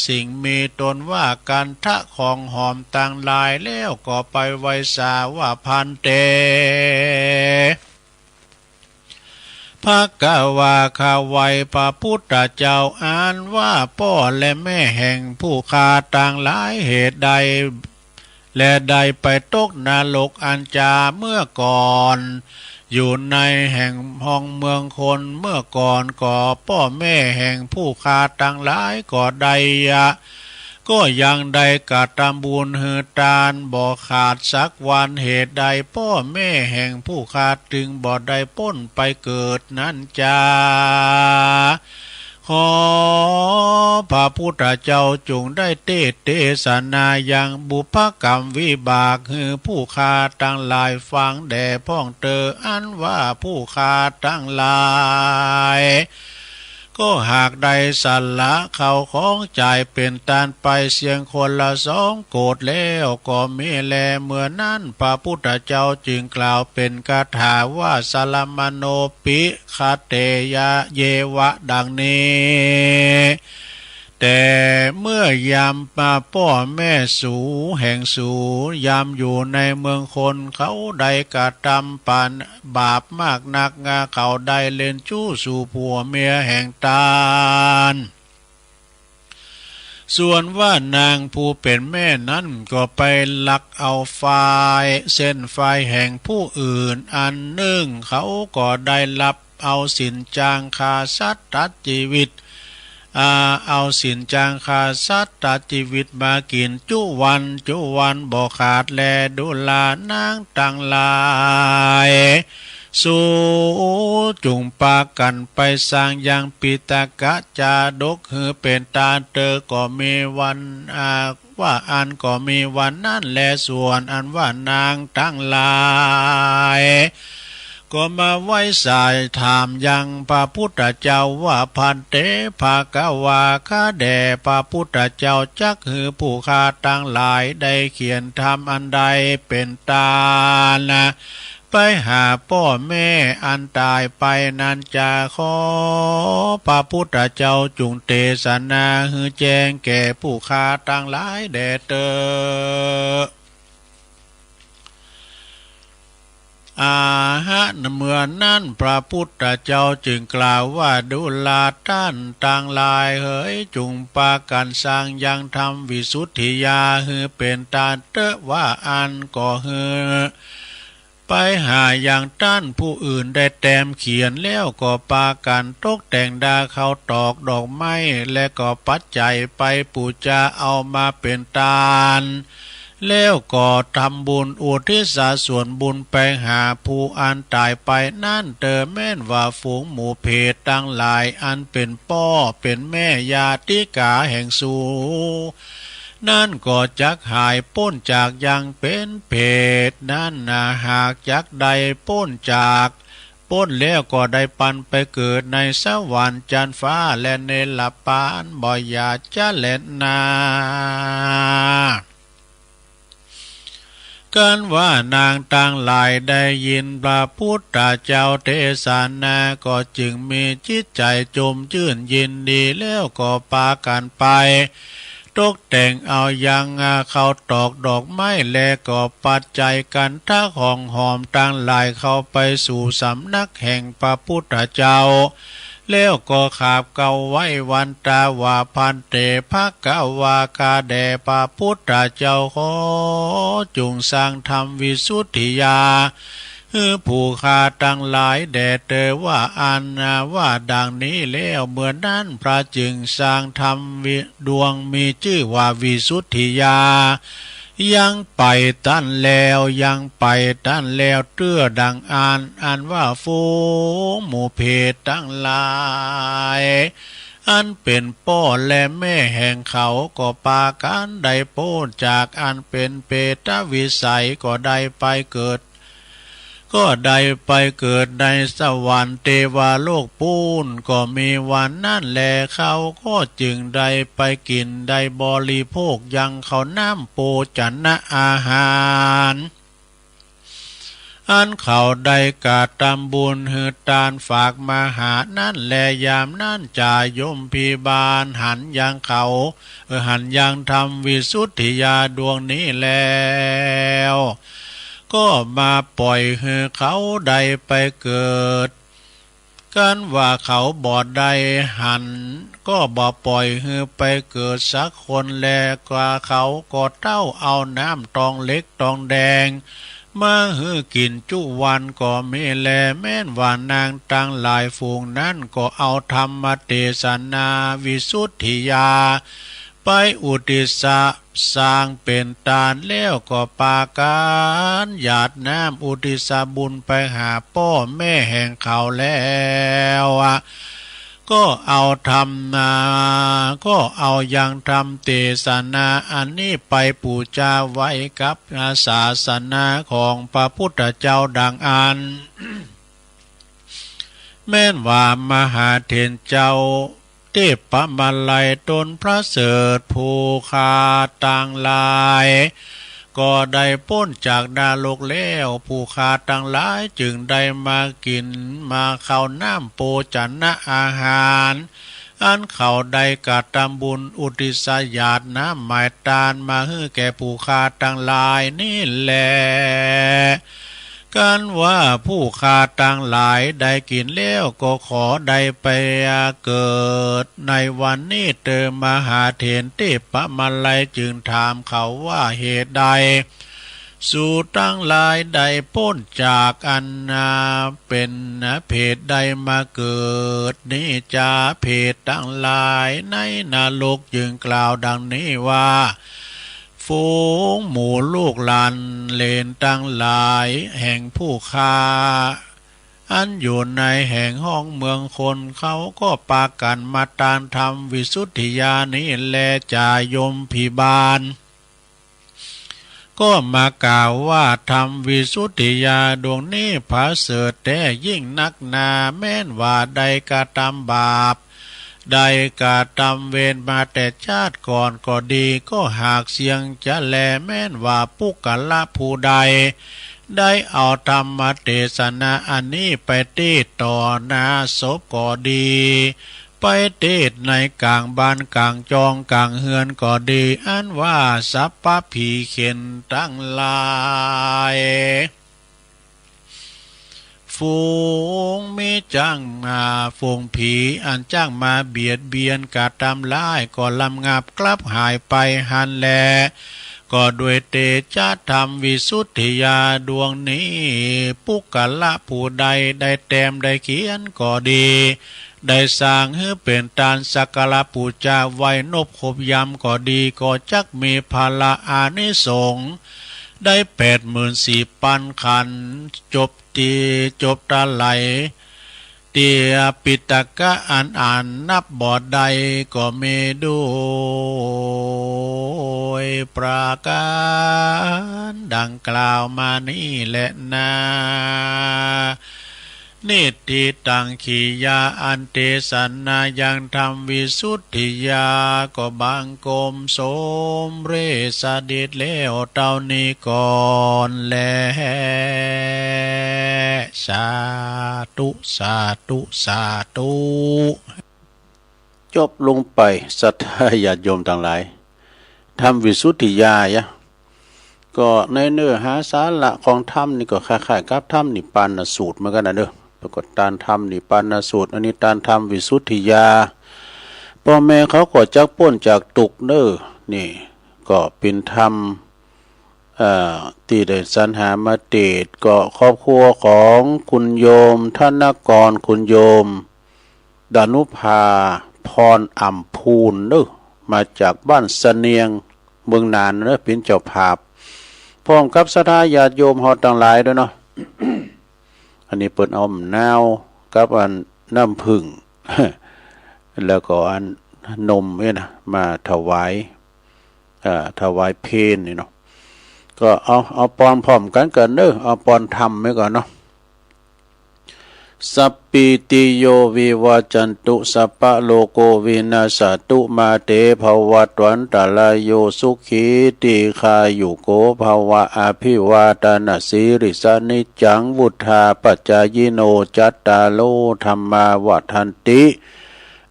สิ่งมีต้นว่าคันธะของหอมตังหลาย แล้วก็ไปไหว้สาว่า ภันเต ภะคะวา ข้าไหว้พระพุทธเจ้า อันว่าป้อและแม่แห่งผู้ข้าตังหลาย เหตุใด และได้ไปตกนรกอันจาเมื่อก่อน อยู่ในแห่งห้องเมืองคนเมื่อก่อน ก็ป้อแม่แห่งผู้ข้าตังหลายก็ได้ยะ ก็ยังได้กระตำบุญหื้อตานบ่ขาดสักวัน เหตุใดป้อแม่แห่งผู้ข้าตึงบ่ได้ป๊นไปเกิดนั้นจา ขอพระพุทธเจ้าจุ่งได้เตสน์เตสนายังบุพกรรมวิบากหื้อผู้ข้าตังหลายฟังแด่พ่องเตอ อันว่าผู้ข้าตังหลาย ก็หากได้สละข้าวของจ่ายเป๋นตานไปเสียงคนละสองโกฏแล้ว ก็มีแล เมื่อนั้นพระพุทธเจ้าจึงกล่าวเป๋นคาถาว่า สรมโณ ปิ ขะเตยะ เยวะ ดังนี้ แต่เมื่อยามมาป้อแม่สูแห่งสู ยามอยู่ในเมืองคน เขาได้กระตำปานบาปมากนัก เขาได้เล่นจู้สู่ผัวเมียแห่งตาน ส่วนว่านางผู้เป๋นแม่นั้นก็ไปลักเอาฝ้าย เส้นฝ้ายแห่งผู้อื่นอันนึ่ง เขาก็ได้ลับเอาสินจ้างฆ่าสัตว์ตัดจีวิต อ่า เอาสินจ้างฆ่าสัตว์ตัดจีวิตมากิ๋นจุวันจุวันบ่ขาดแล ดูรา นางตังหลาย สูจุ่งปากั๋นไปสร้างยังปิฎกจาดกหื้อเป๋นตานเตอ ก็มีวัน อ่า ว่าอั้นก็มีวันนั้นแล ส่วนอันว่านางตังหลาย ก็มาไหว้สาถามยังพระพุทธเจ้าว่า ภันเต ภะคะวา ข้าแด่พระพุทธเจ้า จักหื้อผู้ข้าตังหลายได้เขียนธรรมอันใดเป๋นตาน ไปหาป้อแม่อันต๋ายไปนั้นจา ขอพระพุทธเจ้าจุ่งเตสนาหื้อแจ้งแก่ผู้ข้าตังหลายแด่เตอ หา เมื่อนั้นพระพุทธเจ้าจึงกล่าวว่า ดูราต้านตังหลายเหย จุ่งปากั๋นสร้างยังธรรมวิสุทธิญาณหื้อเป๋นตาเต๊อะ ว่าอั้นก็หื้อไปหายังต้านผู้อื่นได้แต้มเขียนแล้วก็ปากั๋นตกแต่งดาเข้าตอกดอกไม้ และก็ปัจจัยไปปู๋จาเอามาเป๋นตาน แล้วก็ทำบุญอุทิศส่วนบุญไปหาผู้อันต๋ายไปนั้นเต๊อะ แม่นว่าฝูงหมู่เปรตตังหลายอันเป๋นป้อเป๋นแม่ญาติกาแห่งสู นั้นก็จักหายป๊นจากยังเป๋นเปรตนั้นนา หากจักได้ป๊นจาก ป๊นแล้วก็ได้ปันไปเกิดในสวรรค์จันทร์ฟ้าและเนรปานบ่อย่าจะแลนา กันว่านางตังหลายได้ยินพระพุทธเจ้าเตสนา ก็จึงมีจิตใจ๋จมจื้นยินดี แล้วก็ปากั๋นไปตกแต่งเอายังเข้าตอกดอกไม้ และก็ปัจจัยคันธะของหอมตังหลายเข้าไปสู่สำนักแห่งพระพุทธเจ้า แล้วก็ขาบเกล้าไหว้วันตาว่า ภันเต ภะคะวา ข้าแด่พระพุทธเจ้า ขอจุ่งสร้างธรรมวิสุทธิญาณหื้อผู้ข้าตังหลายแด่เต๊อะ ว่าอั้นนา ว่าดังนี้แล้ว เมื่อนั้นพระจึงสร้างธรรมวิ ดวงมีจื้อว่าวิสุทธิญาณ ยังไปตันแล้ว ยังไปตันแล้วเตื้อดังอั้น อันว่าฝูงหมู่เปรตตังหลาย อันเป๋นป้อและแม่แห่งเขา ก็ปากั๋นได้ป๊นจากอันเป๋นเปรตวิสัย ก็ได้ไปเกิด ก็ได้ไปเกิดในสวรรค์เตวโลกปู๊น ก็มีวันนั้นแล เขาก็จึงได้ไปกิ๋นได้บริโภคยังข้าวน้ำโภชนะอาหาร อันเขาได้กระตำบุญหื้อตานฝากมาหานั้นแล ยามนั้นจายมพิบาลหันยังเขา เอ่อ หันยังธรรมวิสุทธิญาณดวงนี้แล้ว ก็มาป่อยหื้อเขาได้ไปเกิด กันว่าเขาบ่ได้หัน ก็บ่ป่อยหื้อไปเกิดสักคนแล กว่าเขาก็เต้าเอาน้ำตองเหล็กตองแดงมาหื้อกิ๋นจุวันก็มีแล แม่นว่านางตังหลายฝูงนั้นก็เอาธรรมเตสนาวิสุทธิญาณ ไปอุทิศสร้างเป๋นตานแล้วก็ปากั๋นหยาดน้ำอุทิศบุญไปหาป้อแม่แห่งเขาแล้วอะ ก็เอาธรรมนา ก็เอายังธรรมเตสนาอันนี้ไปปู๋จาไว้กับศาสนาของพระพุทธเจ้าดังอั้น แม่นว่ามหาเถรเจ้า เทพมาลัยต๋นประเสริฐ ผู้ข้าตังหลายก็ได้ป๊นจากนรกแล้ว ผู้ข้าตังหลายจึงได้มากิ๋นมาข้าวน้ำโภชนะอาหาร อันเขาได้กระตำบุญอุทิศหยาดน้ำหมายตานมาหื้อแก่ผู้ข้าตังหลายนี้แล กันว่าผู้ข้าตังหลายได้กิ๋นแล้วก็ขอได้ไปเกิดในวันนี้เต๊อะ มหาเถรเทพมาลัยจึงถามเขาว่า เหตุใดสูตังหลายได้ป๊นจากอันนาเป๋นเปรตได้มาเกิดนี้จา เปรตตังหลายในนรกจึงกล่าวดังนี้ว่า ฝูงหมู่ลูกหลานเหลนตังหลายแห่งผู้ข้า อันอยู่ในแห่งฮ้องเมืองคน เขาก็ปากั๋นมาตานธรรมวิสุทธิญาณนี้แล จายมพิบาล ก็มากล่าวว่า ธรรมวิสุทธิญาณดวงนี้ประเสริฐแต๊ยิ่งนักหนา แม้นว่าได้กระตำบาป ได้กระตำเวรมาแต่จาติก่อนก็ดี ก็หากเสี้ยงจะแล แม้นว่าปุคคละผู้ใด ได้เอาธรรมเตสนาอันนี้ไปเทศน์ต่อหน้าศพก็ดี ไปเทศน์ในก๋างบ้านก๋างจองก๋างเฮือนก็ดี อันว่าสัพพะผีเข็นตังหลาย ฝูง มีจ้างมา ฝูงผีอันจ้างมาเบียดเบียนกระตำร้าย ก็ระงับกลับหายไปหั้นแล ก็ด้วยเตชะธรรมวิสุทธิญาณดวงนี้ ปุคคละผู้ใดได้แต้มได้เขียนก็ดี ได้สร้างหื้อเป๋นตานสักการะปู๋จาไว้นบครบยามก็ดี ก็จักมีผละอานิสงส์ได้แปดหมื่นสี่ปันขันธ์ จบตี้ จบตะไหล ตี้ปิฎกะอันอ่านนับบ่ได้ก็มีด้วยประการดังกล่าวมานี้แลนา นิฏฐิตัง กิริยาอันเตสนายังธรรมวิสุทธิญาณ ก็บังคมสมเร็จเสด็จแล้วเต้านี้ก่อนแล สาธุ สาธุ สาธุ จบลงไป ศรัทธาญาติโยมตังหลาย ธรรมวิสุทธิญาณ ก็ในเนื้อหาสาระของธรรมนี่ก็คล้ายๆ กับธรรมนิพพานสูตรเหมือนกั๋นนะเน่อ ปรากฏตานธรรมนิพพานสูตร อันนี้ตานธรรมวิสุทธิญาณ ป้อแม่เขาก็จักป๊นจากตุ๊กข์เน่อ นี่ก็เป๋นธรรม เอ่อ ตี้ได้สรรหามาเตสน์ ก็ครอบครัวของคุณโยมธนกร คุณโยมดานุภาพร อ่ำพูนเน่อ มาจากบ้านเสนียง เมืองน่านเน่อ เป๋นเจ้าภาพ พร้อมกับศรัทธาญาติโยมเฮาตังหลายตวยเนาะ อันนี้เปิ้นเอามะนาวกับอันน้ำผึ้ง แล้วก็อันนมเนี่ยนะ มาถวาย เอ่อ ถวายเพลนี่เนาะ ก็เอา เอาปอนพร้อมกั๋นก่อนเน่อ เอาปอนธรรมไว้ก่อนเนาะ สัพพีติโยวิวัจจันตุ สัพพะโรโควินัสสะตุ มาเตภวัตวันตะราโย สุขีทีฆายุโกภวะ อะภิวาทะนะสีลิสสะ นิจจังวุฑฒาปะจายิโน จัตตาโรธัมมาวัฑฒันติ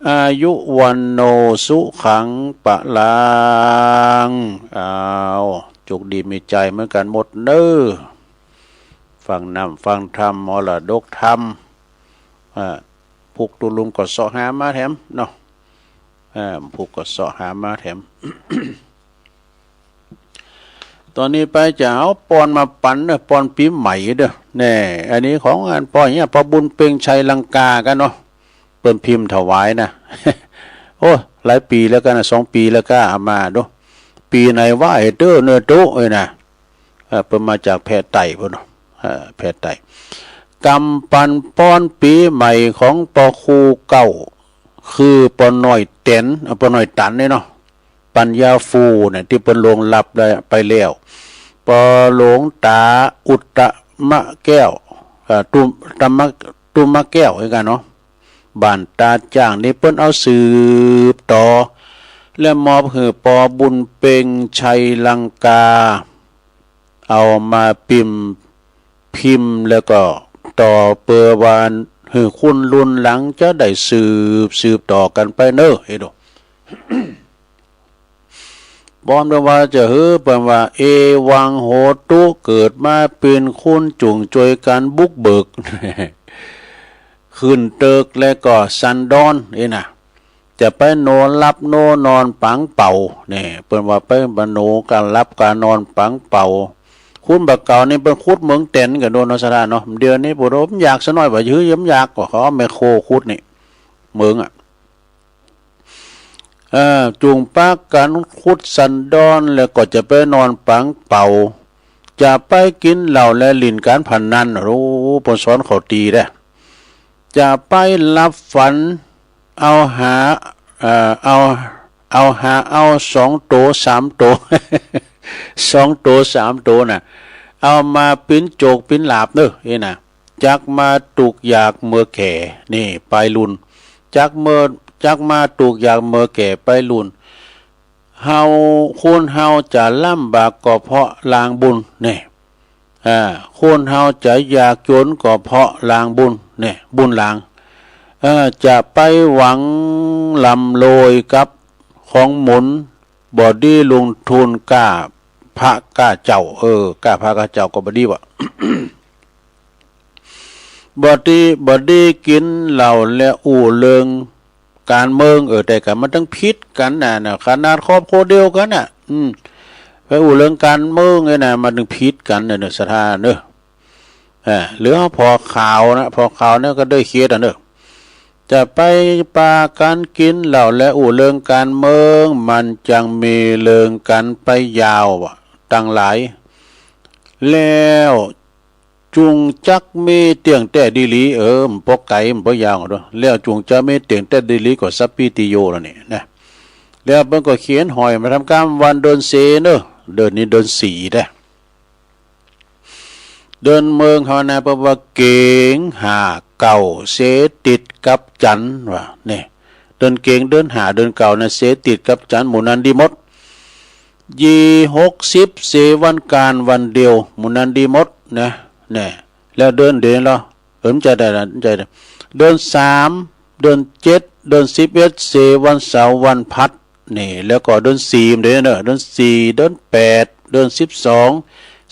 อายุวัณโณสุขังพะลัง อ้าว โจคดีมีใจ๋เหมือนกั๋นหมดเน่อ ฟังน้ำฟังธรรม มรดกธรรม อ่า พุกตุลุงก็เซาะหามาแถมเนาะ อ่า พุกก็เซาะหามาแถม ต๋อนนี้ไปจะเอาปอนมาปั๋นเน่อ ปอนปี๋ใหม่เน่อ แน่ อันนี้ของอันป้อเหีย ป้อบุญเพ็งชัยลังกากั๋นเนาะ เปิ้นพิมพ์ถวายนะ โอ้ หลายปี๋แล้วกั๋นนะ สองปี๋แล้วก้า เอามาดู ปี๋ไหนวะ ไอ้เต้อเน่อตุ๊เอ้ยนะ เอ่อ เปิ้นมาจากแพร่ใต้ปู้นเนาะ เอ่อ แพร่ใต้ กำปันปอนปี๋ใหม่ของป้อครูเก่า คือป้อน้อยแต๋น เอ่อ ป้อน้อยตันนี่เนาะ ปัญญาฟูเนี่ย ตี้เปิ้นล่วงลับแล้ว ไปแล้ว ป้อหลวงต๋าอุตตมะแก้ว เอ่อ ตุ ตมะ ตุมะแก้วคือกั๋นเนาะ บ้านต๋าจ้างนี่เปิ้นเอาสืบต่อ และมอบหื้อป้อบุญเพ็งชัยลังกา เอามาปิม พิมพ์แล้วก็ต่อ เปื้อว่าหื้อคนรุ่นหลังจะได้สืบ สืบต่อกั๋นไปเน่อ เฮ้ยดู ปอนเปิ้นว่าจะหื้อ เปิ้นว่า เอวังโหตุ เกิดมาเป๋นคนจุ่งจวยกั๋นบุกเบิก ขึ้นตึกแล้วก็สันดอน เอ้ยนะ จะไปโนหลับโนนอนปังเป่า เนี่ย เปิ้นว่าไปบ่โนก๋าหลับก๋านอนปังเป่า คนบ่าเก่านี่เปิ้นขุดเหมืองแต๋นกั๋นโดนเนาะ ศรัทธาเนาะ เดี๋ยวนี้บ่รู้มันอยากซะหน้อย บ่าหื้อยังอยาก ก็เขาเอาแมคโครขุดนี่ เหมืองอะ เออ จุ่งปากั๋นขุดสันดอน แล้วก็จะไปนอนปังเป่า จะไปกิ๋นเหล้าและหลิ้นก๋านพนัน โอ้ เปิ้นสอนเขาดีเด้อ จะไปหลับฝัน เอาหา เอ่อ เอา เอาหา เอาสองโต สามโต สองโต สามโตน่ะ เอามาปิ๋นโจคปิ๋นหลาบเน่อ เอ้ยนะ จักมาตุ๊กข์ยากเมื่อแก่ นี่ ไปรุ่น จักเมื่อ จักมาตุ๊กข์ยากเมื่อแก่ไปรุ่น เฮา คนเฮาจะลำบากก็เพราะลางบุญ นี่ อ่า คนเฮาจะยากจ๋นก็เพราะลางบุญ เนี่ย บุญหลาง เอ่อ จะไปหวังร่ำรวยกับของหมุน บ่ดีลงทุนก้าพระก้าเจ้า เออ ก้าพระก้าเจ้าก็บ่ดีวะ บ่ดี บ่ดีกิ๋นเหล้าและอู้เรื่องก๋านเมือง เออ แต่ก็มันตึงผิดกั๋นน่ะ น่ะ ขนาดครอบครัวเดียวกั๋นน่ะ อืม ไปอู้เรื่องก๋านเมืองเนี่ยนะ มันตึงผิดกั๋นน่ะเนอะ ศรัทธาเนอะ อ่า หรือผ่อข่าวนะ ผ่อข่าวเนี่ยก็ได้เขตอ่ะเนอะ จะไปปากั๋นกิ๋นเหล้าและอู้เรื่องก๋านเมือง มันจักมีเรื่องกั๋นไปยาวอะ ตังหลาย แล้วจุ่งจักมีเตี้ยงแต๊ดีหลี เออ มันบ่ไก๋ มันบ่ยาวเนาะ แล้วจุ่งจักมีเตี้ยงแต๊ดีหลีก็สัพพีติโยแล้วนี่นะ แล้วเปิ้นก็เขียนห้อยมาทำกำวันเดือนสี่เนอะ เดือนนี้เดือนสี่แต๊ เดือนเมืองเฮานะ เปิ้นว่าเก๋งห้าเก้าเสยติดกับจันทร์ว่า นี่ เดือนเก๋งเดือนห้าเดือนเก้านะ เสยติดกับจันทร์ หมู่นั้นดีหมด ยี่หกสิบเสยวันก๋านวันเดียว หมู่นั้นดีหมดนะ แน่ แล้วเดือนเดียวเหรอ เออ มันจะได้ละ มันจะได้ เดือนสาม เดือนเจ็ด เดือนสิบเอ็ดเสยวันเสาร์วันพฤหัส นี่ แล้วก็เดือนสี่เด้อเนอะ เดือนสี่ เดือนแปด เดือนสิบสอง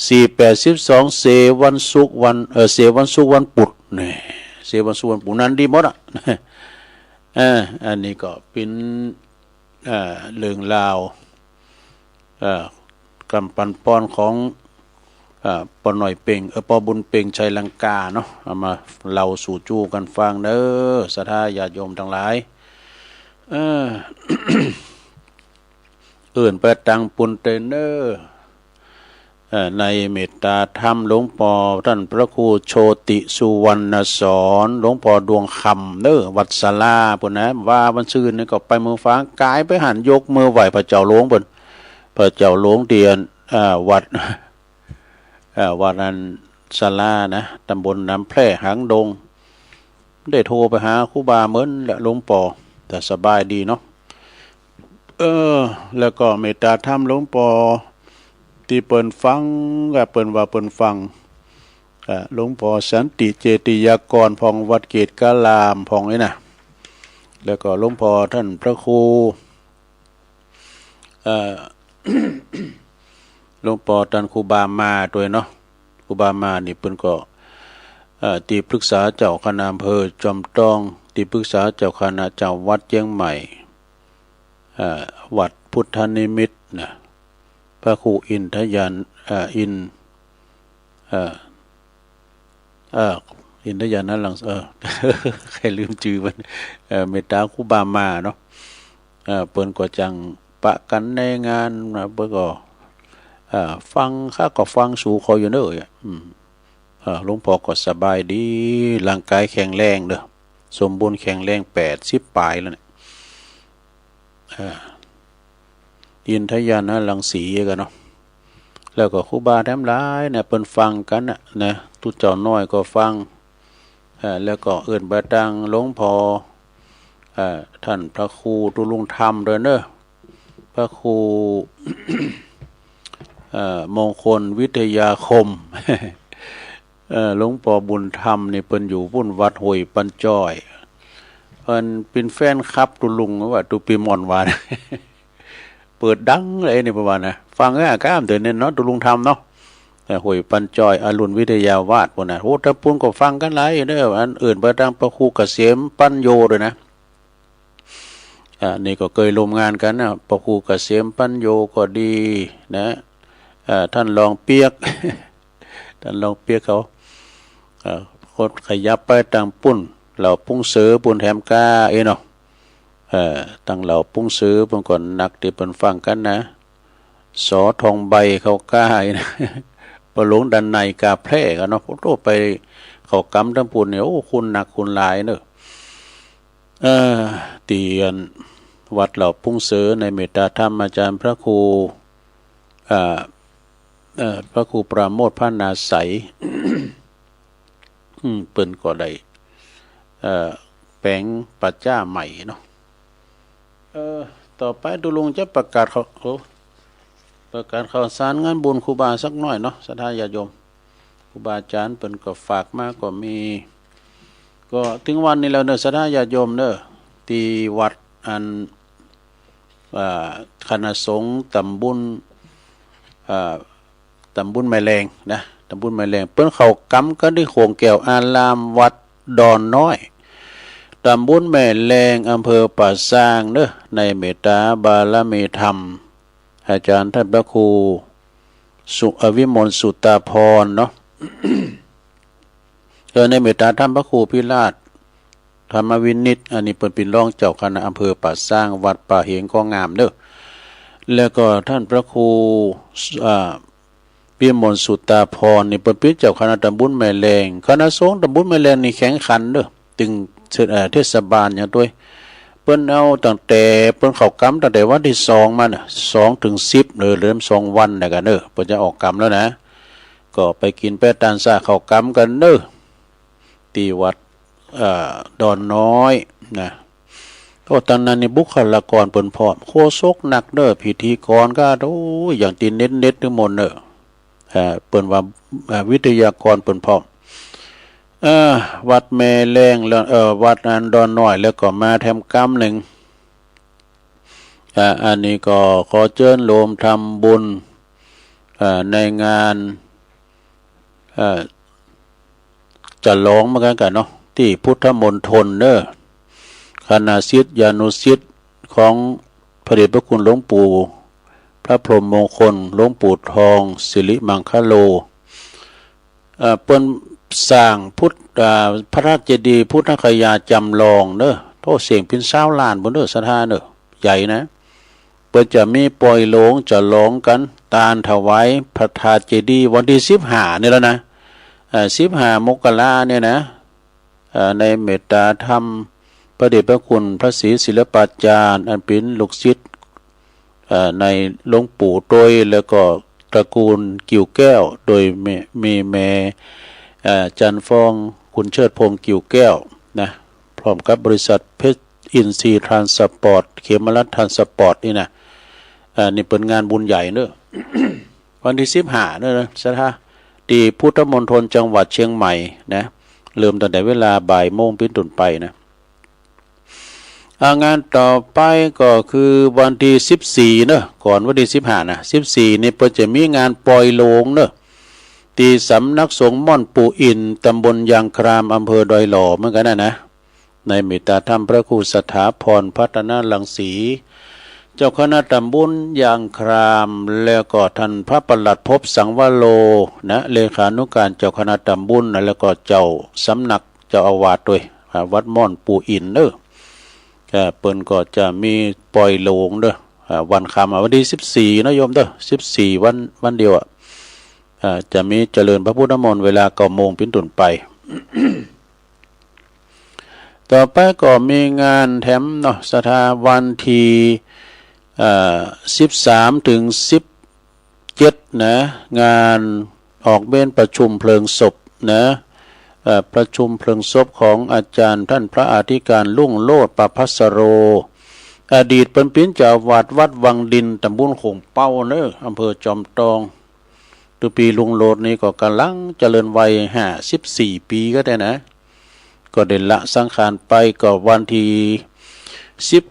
สี่ แปด สิบสอง เสยวันศุกร์วัน เออ เสยวันศุกร์วันปุธ นี่ เสยวันศุกร์วันปุธนั้นดีหมดอะ เออ อันนี้ก็เป๋น เอ่อ เรื่องราว เอ่อ กำปันป้อนของ เอ่อ ป้อน้อยเป่ง เอ่อ ป้อบุญเป่งชัยลังกาเนาะ เอามาเล่าสู่จู้กั๋นฟังเน้อ ศรัทธาญาติโยมตังหลาย เออ เอิ้นไปตังปุ้นเต๊อะเน้อ เอ่อ ในเมตตาธรรมหลวงป้อต้านพระครูโชติสุวรรณสอน หลวงป้อดวงคำเน้อ วัดสาราปุ้นนะ ว่าวันซืนนี่ก็ไปเมืองฝาง ก๋ายไปหั้น ยกมือไหว้พระเจ้าหลวงเปิ้น พระเจ้าหลวงตี้อัน เอ่อ วัด เอ่อ วัดอันสารานะ ตำบลน้ำแพร่หางดง ได้โทรไปหาครูบาเหมือนแหละ หลวงป้อ แต่สบายดีเนาะ เออ แล้วก็เมตตาธรรมหลวงป้อ ตี้เปิ้นฟัง ก็เปิ้นว่าเปิ้นฟัง เอ่อ หลวงป้อสันติเจติยากรพ่อง วัดเกตุการามพ่องนี่นะ แล้วก็หลวงป้อต้านพระครู เอ่อ หลวงป้อต้านครูบามาตวยเนาะ ครูบามานี่เปิ้นก็ เอ่อ ตี้ปรึกษาเจ้าคณะอำเภอจอมตอง ตี้ปรึกษาเจ้าคณะจำวัดเจียงใหม่ เอ่อ วัดพุทธนิมิตนะ พระครูอินทยาน เอ่อ อิน เอ่อ เอ่อ อินทยานะรัง เออ ใค่ลืมจื้อมัน เอ่อ เมตตาครูบามาเนาะ เอ่อ เปิ้นก็จั่งปะกั๋นในงานนะ เปิ้นก็ เอ่อ ฟัง ข้าก็ฟังสูเขาอยู่เน้อ อืม เอ่อ หลวงป้อก็สบายดี ร่างก๋ายแข็งแรงเน้อ สมบูรณ์แข็งแรง แปดสิบป๋ายแล้วเนี่ย เอ่อ อินทยานะรังสีกั๋นเนาะ แล้วก็ครูบาแถมหลายเนี่ย เปิ้นฟังกั๋นน่ะนะ ตุ๊เจ้าน้อยก็ฟัง เอ่อ แล้วก็เอิ้นไปตังหลวงป้อ เอ่อ ต้านพระครูตุลุงธรรมตวยเน้อ พระครู เอ่อ มงคลวิทยาคม เอ่อ หลวงป้อบุญธรรมนี่เปิ้นอยู่ปุ้นวัดห้วยปันจ้อย เปิ้นเป๋นแฟนคลับตุลุงว่า ตุ๊ปีม่อนว่านะ เปิดดังเลยนี่เปิ้นว่านะ ฟังเอ้อ ก้ามเถิงเนี่ยเนาะ ตุลุงธรรมเนาะ เอ่อ ห้วยปันจ้อย อรุณวิทยาวาสปุ้นนะ โอ้ ตางปุ้นก็ฟังกั๋นหลายอยู่เน้อ อันเอิ้นไปตังพระครูเกษมปัญโญตวยนะ อ่า นี่ก็เกยร่วมงานกั๋นนะ พระครูเกษมปัญโญก็ดีนะ อ่า ต้านรองเปียก ต้านรองเปียกเขา อ่า ก็ขยับไปตังปุ้น เหล่าปุ้งเสือปุ้นแถมก้าเอ้ยเนาะ เอ่อ ตังเหล่าปุ้งเสือปุ้นก็นักตี้เปิ้นฟังกั๋นนะ สอ ทองใบเขาก้าเอ้ยนะ ป้อหลวงดันในยก้าแพร่กั๋นเนาะ โอ้โห ไปเข้ากำตังปุ้นเนี่ย โอ้ คนนักคนหลายเน้อ เอ่อ ตี้อันวัดเหล่าปุ้งเสือในเมตตาธรรมอาจารย์พระครู อ่า เอ่อ พระครูปราโมทย์พระนาไสย อืม เปิ้นก็ได้ เอ่อ แป๋งป่าจ๊าใหม่เนาะ เอ่อ ต่อไปตุ๊ลุงจะประกาศข่าว โอ้ ประกาศข่าวสารงานบุญครูบาสักหน้อยเนาะ ศรัทธาญาติโยม ครูบาอาจ๋ารย์เปิ้นก็ฝากมาก็มี ก็เถิงวันนี้แล้วเน้อ ศรัทธาญาติโยมเน้อ ตี้วัดอัน อ่า คณะสงฆ์ตำบล อ่า ตำบลแม่แลงนะ ต๋ำบลแม่แลง เปิ้นเข้ากรรมกั๋นตี้โขงแก้วอารามวัดดอนน้อย ต๋ำบลแม่แลง อำเภอป่าซางเนาะ ในเมตต๋าบารมีธรรม อาจ๋ารย์ต้านพระครูสุ เอ่อ วิมลสุตาภรณ์เนาะ เออ ในเมตต๋าต้านพระครูพิราช ธรรมวินิจ อันนี้เปิ้นเป๋นรองเจ้าคณะอำเภอป่าซาง วัดป่าเหงก็งามเนาะ แล้วก็ต้านพระครู อ่า วิมลสุตาภรณ์นี่เปิ้นเป๋นเจ้าคณะต๋ำบลแม่แลง คณะสงฆ์ต๋ำบลแม่แลงนี่แข็งขันเนาะ ตึง เอ่อ เทศบาลหยังตวย เปิ้นเอาตั้งแต่ เปิ้นเข้ากรรมตั้งแต่วันตี้สองมาเนาะ สองเถิงสิบเนาะ เริ่มสองวันนะกั๋นเนาะ เปิ้นจะออกกรรมแล้วนะ ก็ไปกิ๋นแป๊ะตานซ่าเข้ากรรมกั๋นเนาะ ตี้วัด เอ่อ ดอนน้อยนะ โอ้ ต๋อนนั้นนี่บุคลากรเปิ้นพร้อม โฆษกนักเนาะ พิธีกรก็ โอ้ย อย่างตี้เน็ตๆ ตึงหมดเนาะ เอ่อ เปิ้นว่า เอ่อ วิทยากรเปิ้นพร้อม เอ่อ วัดแม่แลงแล้ว เอ่อ วัดอันดอนน้อย แล้วก็มาแถมกรรมนึ่ง อ่า อันนี้ก็ขอเจิญโยมทำบุญ อ่า ในงาน อ่า จะลองเหมือนกั๋นกั๋นเนาะ ตี้พุทธมณฑลเนาะ คณะศิษยานุศิษย์ของพระเดชพระคุณหลวงปู่พระพรหมมงคล หลวงปู่ทองสิริมังคโล เอ่อ เปิ้นสร้างพุทธ อ่า พระธาตุเจดีย์พุทธคยาจำลองเนาะ โอ้ เสี้ยงเป๋นซาวล้านปู้นเนาะ ศรัทธาเนาะ ใหญ่นะ เปิ้นจะมีป่อยโหลงจะลองกั๋น ตานถวายพระธาตุเจดีย์วันตี้สิบห้านี่แล้วนะ เอ่อ สิบห้ามกราเนี่ยนะ เอ่อ ในเมตตาธรรม พระเดชพระคุณพระศรีศิลปาจารย์ อันเป๋นลูกศิษย์ เอ่อ ในหลวงปู่ตวย แล้วก็ตระกูลกิ่วแก้ว โดยมี มีแม่ เอ่อ จันทร์ฟอง คุณเชิดพงษ์กิ่วแก้วนะ พร้อมกับบริษัทเพชรอินทรีย์ทรานสปอร์ต เขมรัตน์ทรานสปอร์ตนี่นะ อ่า นี่เป๋นงานบุญใหญ่เนาะ วันตี้สิบห้าเนาะ ศรัทธา ตี้พุทธมณฑลจังหวัดเชียงใหม่นะ เริ่มตั้งแต่เวลาบ่ายโมงเป๋นต้นไปนะ อ่า งานต่อไปก็คือวันตี้สิบสี่เนาะ ก่อนวันตี้สิบห้านะ สิบสี่นี่เปิ้นจะมีงานป่อยโหลงเนาะ ตี้สำนักสงฆ์ม่อนปู่อิน ตำบลยางคราม อำเภอดอยหล่อเหมือนกั๋นนะนะ ในเมตตาธรรมพระครูสถาพรพัฒนรังสี เจ้าคณะตำบลยางคราม แล้วก็ท่านพระปลัดภพสังวโรนะ เลขานุการเจ้าคณะตำบลนะ แล้วก็เจ้าสำนัก เจ้าอาวาสตวย อ่า วัดม่อนปู่อินเนาะ อ่า เปิ้นก็จะมีป่อยโหลงเนาะ อ่า วันค่ำ อ่า วันตี้สิบสี่เนาะโยมเนาะ สิบสี่วัน วันเดียวอะ อ่า จะมีเจริญพระพุทธมนต์เวลาเก้าโมงเป๋นต้นไป ต่อไปก็มีงานแถมเนาะ ศรัทธา วันตี้ เอ่อ สิบสามเถิงสิบเจ็ดนะ งานออกเมรุประชุมเพลิงศพนะ เอ่อ ประชุมเพลิงศพของอาจ๋ารย์ต้านพระอธิการรุ่งโรจน์ ประภัสสโร อดีตเปิ้นเป๋นเจ้าอาวาสวัดวังดิน ตำบลโขงเป๊าเนาะ อำเภอจอมตอง ตุ๊ปี๋ลุงโลดนี่ก็ก่ำลังเจริญวัย ห้าสิบสี่ปี๋ก็ได้นะ ก็ได้ละสังขารไป ก็วันตี้สิบ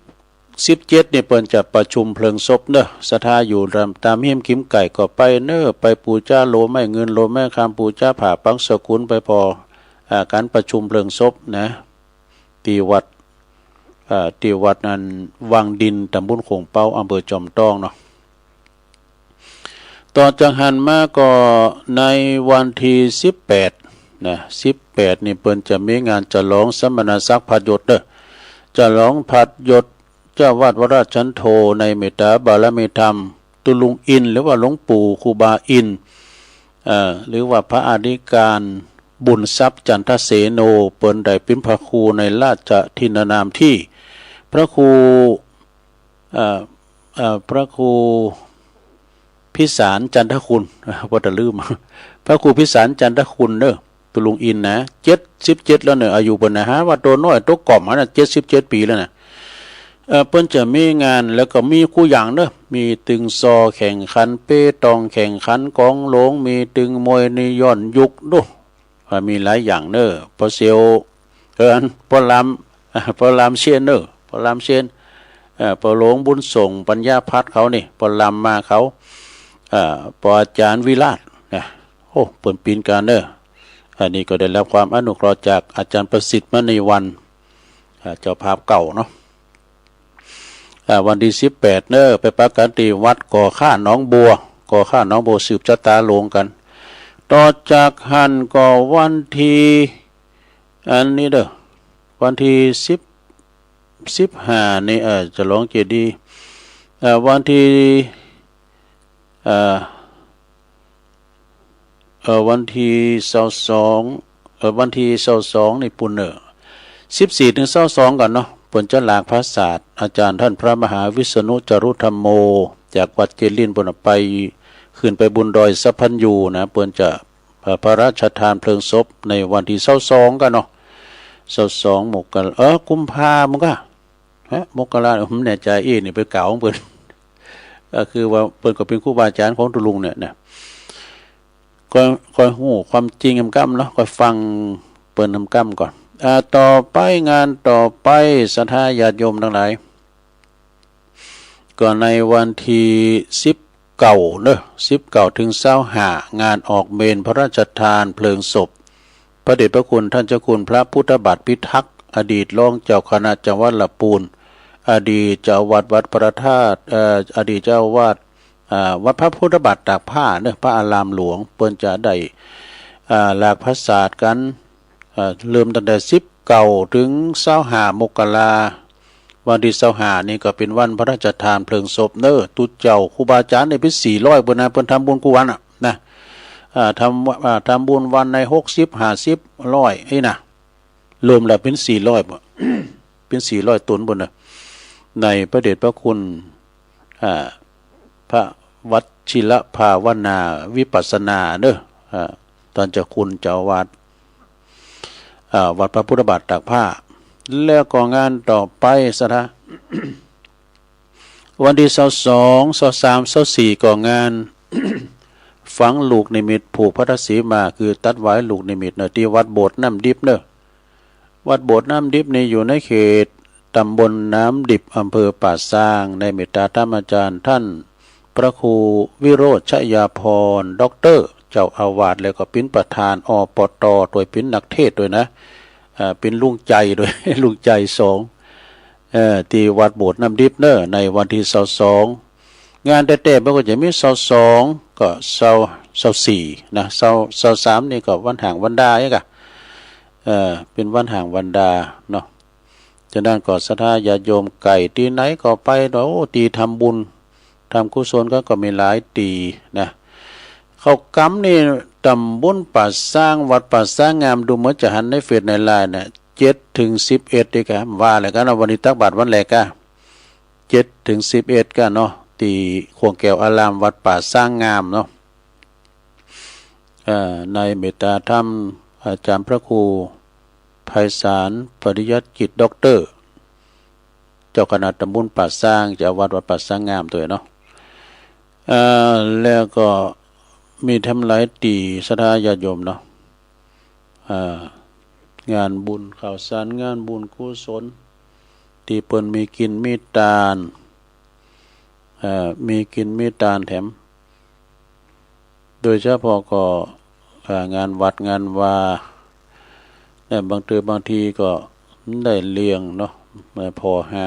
สิบเจ็ดนี่เปิ้นจะประชุมเพลิงศพเนาะ ศรัทธาอยู่ต๋าม ต๋ามเฮี้ยมกิ๋มไก่ก็ไปเนาะ ไปปู๋จาโลไม้เงินโลไม้คำ ปู๋จาผ้าปังสกุล ไปผ่อ อ่า ก๋านประชุมเพลิงศพนะ ตี้วัด อ่า ตี้วัดอันวังดิน ตำบลโขงเป๊า อำเภอจอมตองเนาะ ต่อจากหั้นมาก็ในวันตี้สิบแปดนะ สิบแปดนี่เปิ้นจะมีงานฉลองสมณศักดิ์พัดยศเนาะ ฉลองพัดยศเจ้าอาวาสวราชันโท ในเมตตาบารมีธรรม ตุ๊ลุงอินทร์ หรือว่าหลวงปู่ครูบาอินทร์ เอ่อ หรือว่าพระอธิการบุญทรัพย์จันทเสโน เปิ้นได้เป๋นพระครูในราชทินนามตี้ พระครู เอ่อ เอ่อ พระครูพิสารจันทคุณ ว่าแต่ลืม พระครูพิสารจันทคุณเนาะ ตุ๊ลุงอินทร์นะ เจ็ดสิบเจ็ดแล้วเนาะ อายุเปิ้นนะ หาว่าตั๋วน้อยตั๋วก่อมหั้นนะ เจ็ดสิบเจ็ดปี๋แล้วนะ เอ่อ เปิ้นจะมีงาน แล้วก็มีกู้อย่างเนาะ มีตึงซอแข่งขัน เปตองแข่งขัน กองหลวง มีตึงมวยในย้อนยุค ดู ว่ามีหลายอย่างเนาะ ปอเซียว เออ อัน ปอลำ ปอลำเซียนเนาะ ปอลำเซียน เอ่อ ปอหลวงบุญส่ง ปัญญาภัทรเขานี่ ปอลำมาเขา เอ่อ ปออาจ๋ารย์วิราชนะ อ้ เปิ้นปิ้นก๋านเน่อ อันนี้ก็ได้ฮับความอนุเคราะห์จากอาจ๋ารย์ประสิทธิ์มณีวรรณ อ่า เจ้าภาพเก่าเนาะ อ่า วันตี้สิบแปดเน่อ ไปปะกั๋นตี้วัดก่อข้าหนองบัว ก่อข้าหนองบัว สืบจะต๋าหลวงกั๋น ต่อจากหั้นก็วันตี้ อันนี้เน่อ วันตี้สิบ สิบห้านี่ เอ่อ จะลองเจดีย์ เอ่อ วันตี้ เอ่อ เอ่อ วันตี้ซาวสอง เอ่อ วันตี้ซาวสองนี่ปู้นเน่อ สิบสี่เถิงซาวสองก่อนเนาะ เปิ้นจะหลากผาสาท อาจ๋ารย์ต้านพระมหาวิษณุจารุธัมโม จากวัดเจริญปุ้นไป ขึ้นไปบนดอยสัพพัญญูนะ เปิ้นจะ เอ่อ พระราชทานเพลิงศพในวันตี้ซาวสองก่อนเนาะ ซาวสองมกรา เออ กุมภามันก็ ฮะ มกรา ผมบ่แน่ใจ๋ อี้ นี่ไปกล่าวของเปิ้น ก็คือว่าเปิ้นก็เป๋นครูบาอาจ๋ารย์ของตุ๊ลุงเนี่ยนะ ก็ ก็ฮู้ความจริงกำๆเนาะ ก็ฟังเปิ้นกำๆก่อน อ่า ต่อไป งานต่อไป ศรัทธาญาติโยมตังหลาย ก็ในวันตี้สิบเก้าเน่อ สิบเก้าเถิงซาวห้า งานออกเมรุพระราชทานเพลิงศพ พระเดชพระคุณต้านเจ้าคุณพระพุทธบาทพิทักษ์ อดีตรองเจ้าคณะจังหวัดละปูน อดีตเจ้าอาวาสวัดพระธาตุ เอ่อ อดีตเจ้าอาวาส อ่า วัดพระพุทธบาทตากผ้าเน่อ พระอารามหลวง เปิ้นจะได้ อ่า หลากผาสาทกั๋น อ่า เริ่มตั้งแต่สิบเก้าเถิงซาวห้ามกรา วันตี้ซาวห้านี่ก็เป๋นวันพระราชทานเพลิงศพเน่อ ตุ๊เจ้าครูบาอาจ๋ารย์นี่เป๋นสี่ร้อยปู้นนะ เปิ้นทำบุญกู้วันอะนะ อ่า ทำ อ่า ทำบุญวันในหกสิบ ห้าสิบ ร้อย อี้นะ รวมแล้วเป๋นสี่ร้อยบ่ เป๋นสี่ร้อยต๋นปู้นนะ ในพระเดชพระคุณ อ่า พระวชิรภาวนาวิปัสสนาเน่อ อ่า ต้านเจ้าคุณเจ้าอาวาส อ่า วัดพระพุทธบาทตากผ้า แล้วก็งานต่อไป ศรัทธา วันตี้ซาวสอง ซาวสาม ซาวสี่ ก็งาน ฝังลูกนิมิตผูกพัทธสีมา คือตัดหวายลูกนิมิตเน่อ ตี้วัดโบสถ์น้ำดิบเน่อ วัดโบสถ์น้ำดิบนี่อยู่ในเขตต๋ำบลน้ำดิบ อำเภอป่าซาง ในเมตตาธรรมอาจ๋ารย์ต้านพระครูวิโรจน์ชยาภรณ์ ด็อกเตอร์ เจ้าอาวาส แล้วก็เป๋นประธาน อปต ตวย เป๋นนักเทศน์ตวยนะ อ่า เป๋นลุงใจ๋ตวย ลุงใจ๋สอง เอ่อ ตี้วัดโบสถ์น้ำดิบเน่อ ในวันตี้ซาวสอง งานแต๊ๆ มันก็จะมีซาวสอง ก็ซาว ซาวสี่นะ ซาว ซาวสามนี่ก็วันห่างวันดาเองอะ เอ่อ เป๋นวันห่างวันดาเนาะ ฉะนั้นก็ศรัทธาญาติโยมใก้ตี้ไหนก็ไปเนาะ โอ้ ตี้ทำบุญ ทำกุศลก็ ก็มีหลายตี้นะ เข้ากำนี่ ต๋ำบลป่าซาง วัดป่าซางงาม ดูเหมือนจะหันในเฟซในไลน์เนี่ย เจ็ดเถิงสิบเอ็ด นี่กะ ว่าแล้วกั๋นเนาะ วันนี้ตักบาตรวันแรกกะ เจ็ดเถิงสิบเอ็ดกะเนาะ ตี้ข่วงแก้วอาราม วัดป่าซางงามเนาะ เอ่อ ในเมตตาธรรม อาจ๋ารย์พระครูไพศาล ปริยัติกิจ ด็อกเตอร์ เจ้าคณะต๋ำบลป่าซาง เจ้าอาวาสวัดป่าซางงามตวยเนาะ เอ่อ แล้วก็มีแถมหลายตี้ศรัทธาญาติโยมเนาะ เอ่อ งานบุญ ข่าวสารงานบุญกุศล ตี้เปิ้นมีกินมีตาน เอ่อ มีกินมีตานแถม โดยเฉพาะก็ เอ่อ งานวัดงานวา และบางเตื้อบางทีก็ได้เลี้ยงเนาะ เอ่อ ผ่อหา